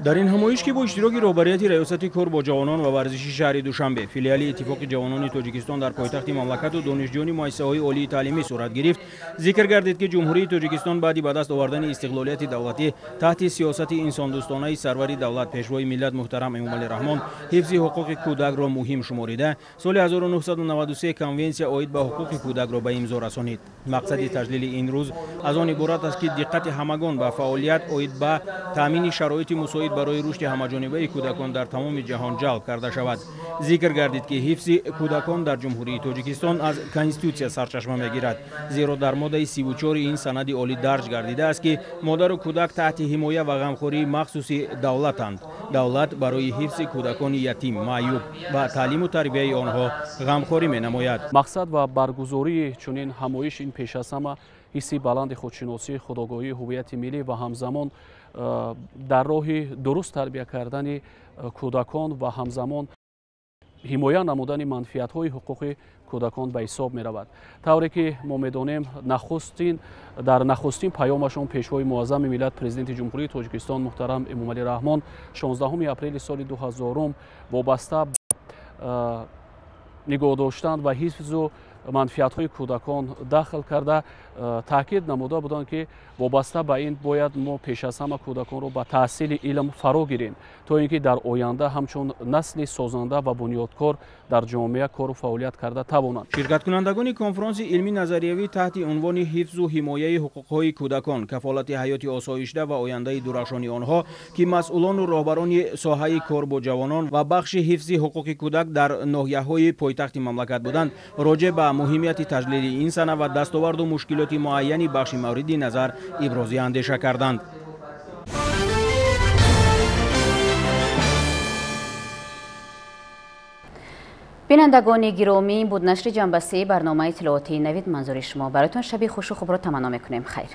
Дар ин ҳамоиш, ки бо иштироки роҳбарияти Раёсати кор бо ҷавонон ва варзиши шаҳри Душанбе, филиали Иттифоқи ҷавонони Тоҷикистон дар пойтахти мамлакату донишҷӯёни муассисаҳои олии таълимӣ сурат гирифт, зикр гардид, ки Ҷумҳурии Тоҷикистон баъди ба даст овардани истиқлолияти давлатӣ таҳти сиёсати инсондӯстонаи сарвари давлат, Пешвои миллат муҳтарам Эмомалӣ Раҳмон ҳифзи ҳуқуқи кӯдакро муҳим шуморида, соли 1993 Конвенсия оид ба ҳуқуқи кӯдакро ба имзо расонид. Мақсади таҷлили ин рӯз аз он иборат аст, ки диққати ҳамагон ба фаъолият оид ба таъмини шароити мусоид барои рушди ҳамаҷонибаи кӯдакон дар тамоми ҷаҳон ҷалб карда шавад. Зикр гардид, ки ҳифзи кӯдакон дар Ҷумҳурии Тоҷикистон аз Конститутсия сарчашма мегирад, зеро дар моддаи 34 ин санади олӣ дарҷ гардидааст, ки модару кӯдак таҳти ҳимоя ва ғамхории махсуси давлатанд. Давлат барои ҳифзи кӯдакони ятим, маъюб ва таълиму тарбияи онҳо ғамхорӣ менамояд. Мақсад ва баргузории чунин ҳамоиш ин пеш аз ҳама ҳисси баланди худшиносӣ, худогоҳии ҳуввияти миллӣ ва ҳамзамон дар роҳи дуруст тарбия кардани кӯдакон ва ҳамзамон ҳимоя намудани манфиатҳои ҳуқуқи кӯдакон ба ҳисоб меравад. Тавре ки мо медонем, дар нахустин паёмашон Пешвои муаззами миллат, Президенти Ҷумҳурии Тоҷикистон муҳтарам Эмомалӣ Раҳмон 16 апрели соли 2000 вобаста ба нигоҳ доштан ва ҳифзу манфиатҳои кӯдакон дахл карда таъкид намуда буданд, ки вобаста ба ин бояд мо пеш аз ҳама кӯдаконро ба таҳсили илм фаро гирем, то ин ки дар оянда ҳамчун насли созанда ва бунёдкор дар ҷомеа кору фаъолият карда тавонанд. Ширкаткунандагони конфронси илмии назариявӣ таҳти унвони ҳифзу ҳимояи ҳуқуқҳои кӯдакон, кафолати ҳаёти осоишта ва ояндаи дурахшони онҳо, ки масъулону роҳбарони соҳаи кор бо ҷавонон ва бахши ҳифзи ҳуқуқи кӯдак дар ноҳияҳои пойтахти мамлакат буданд, роҷеъ ба муҳимияти таҷлили ин сана ва дастоварду мушкилоти муайяни бахши мавриди назар ибрози андеша карданд. Бинандагони гиромӣ, буд нашри ҷанбастаи барномаи иттилоотии Навид. Манзури шумо. Бароятон шаби хушу хубро таманно мекунем. Хайр.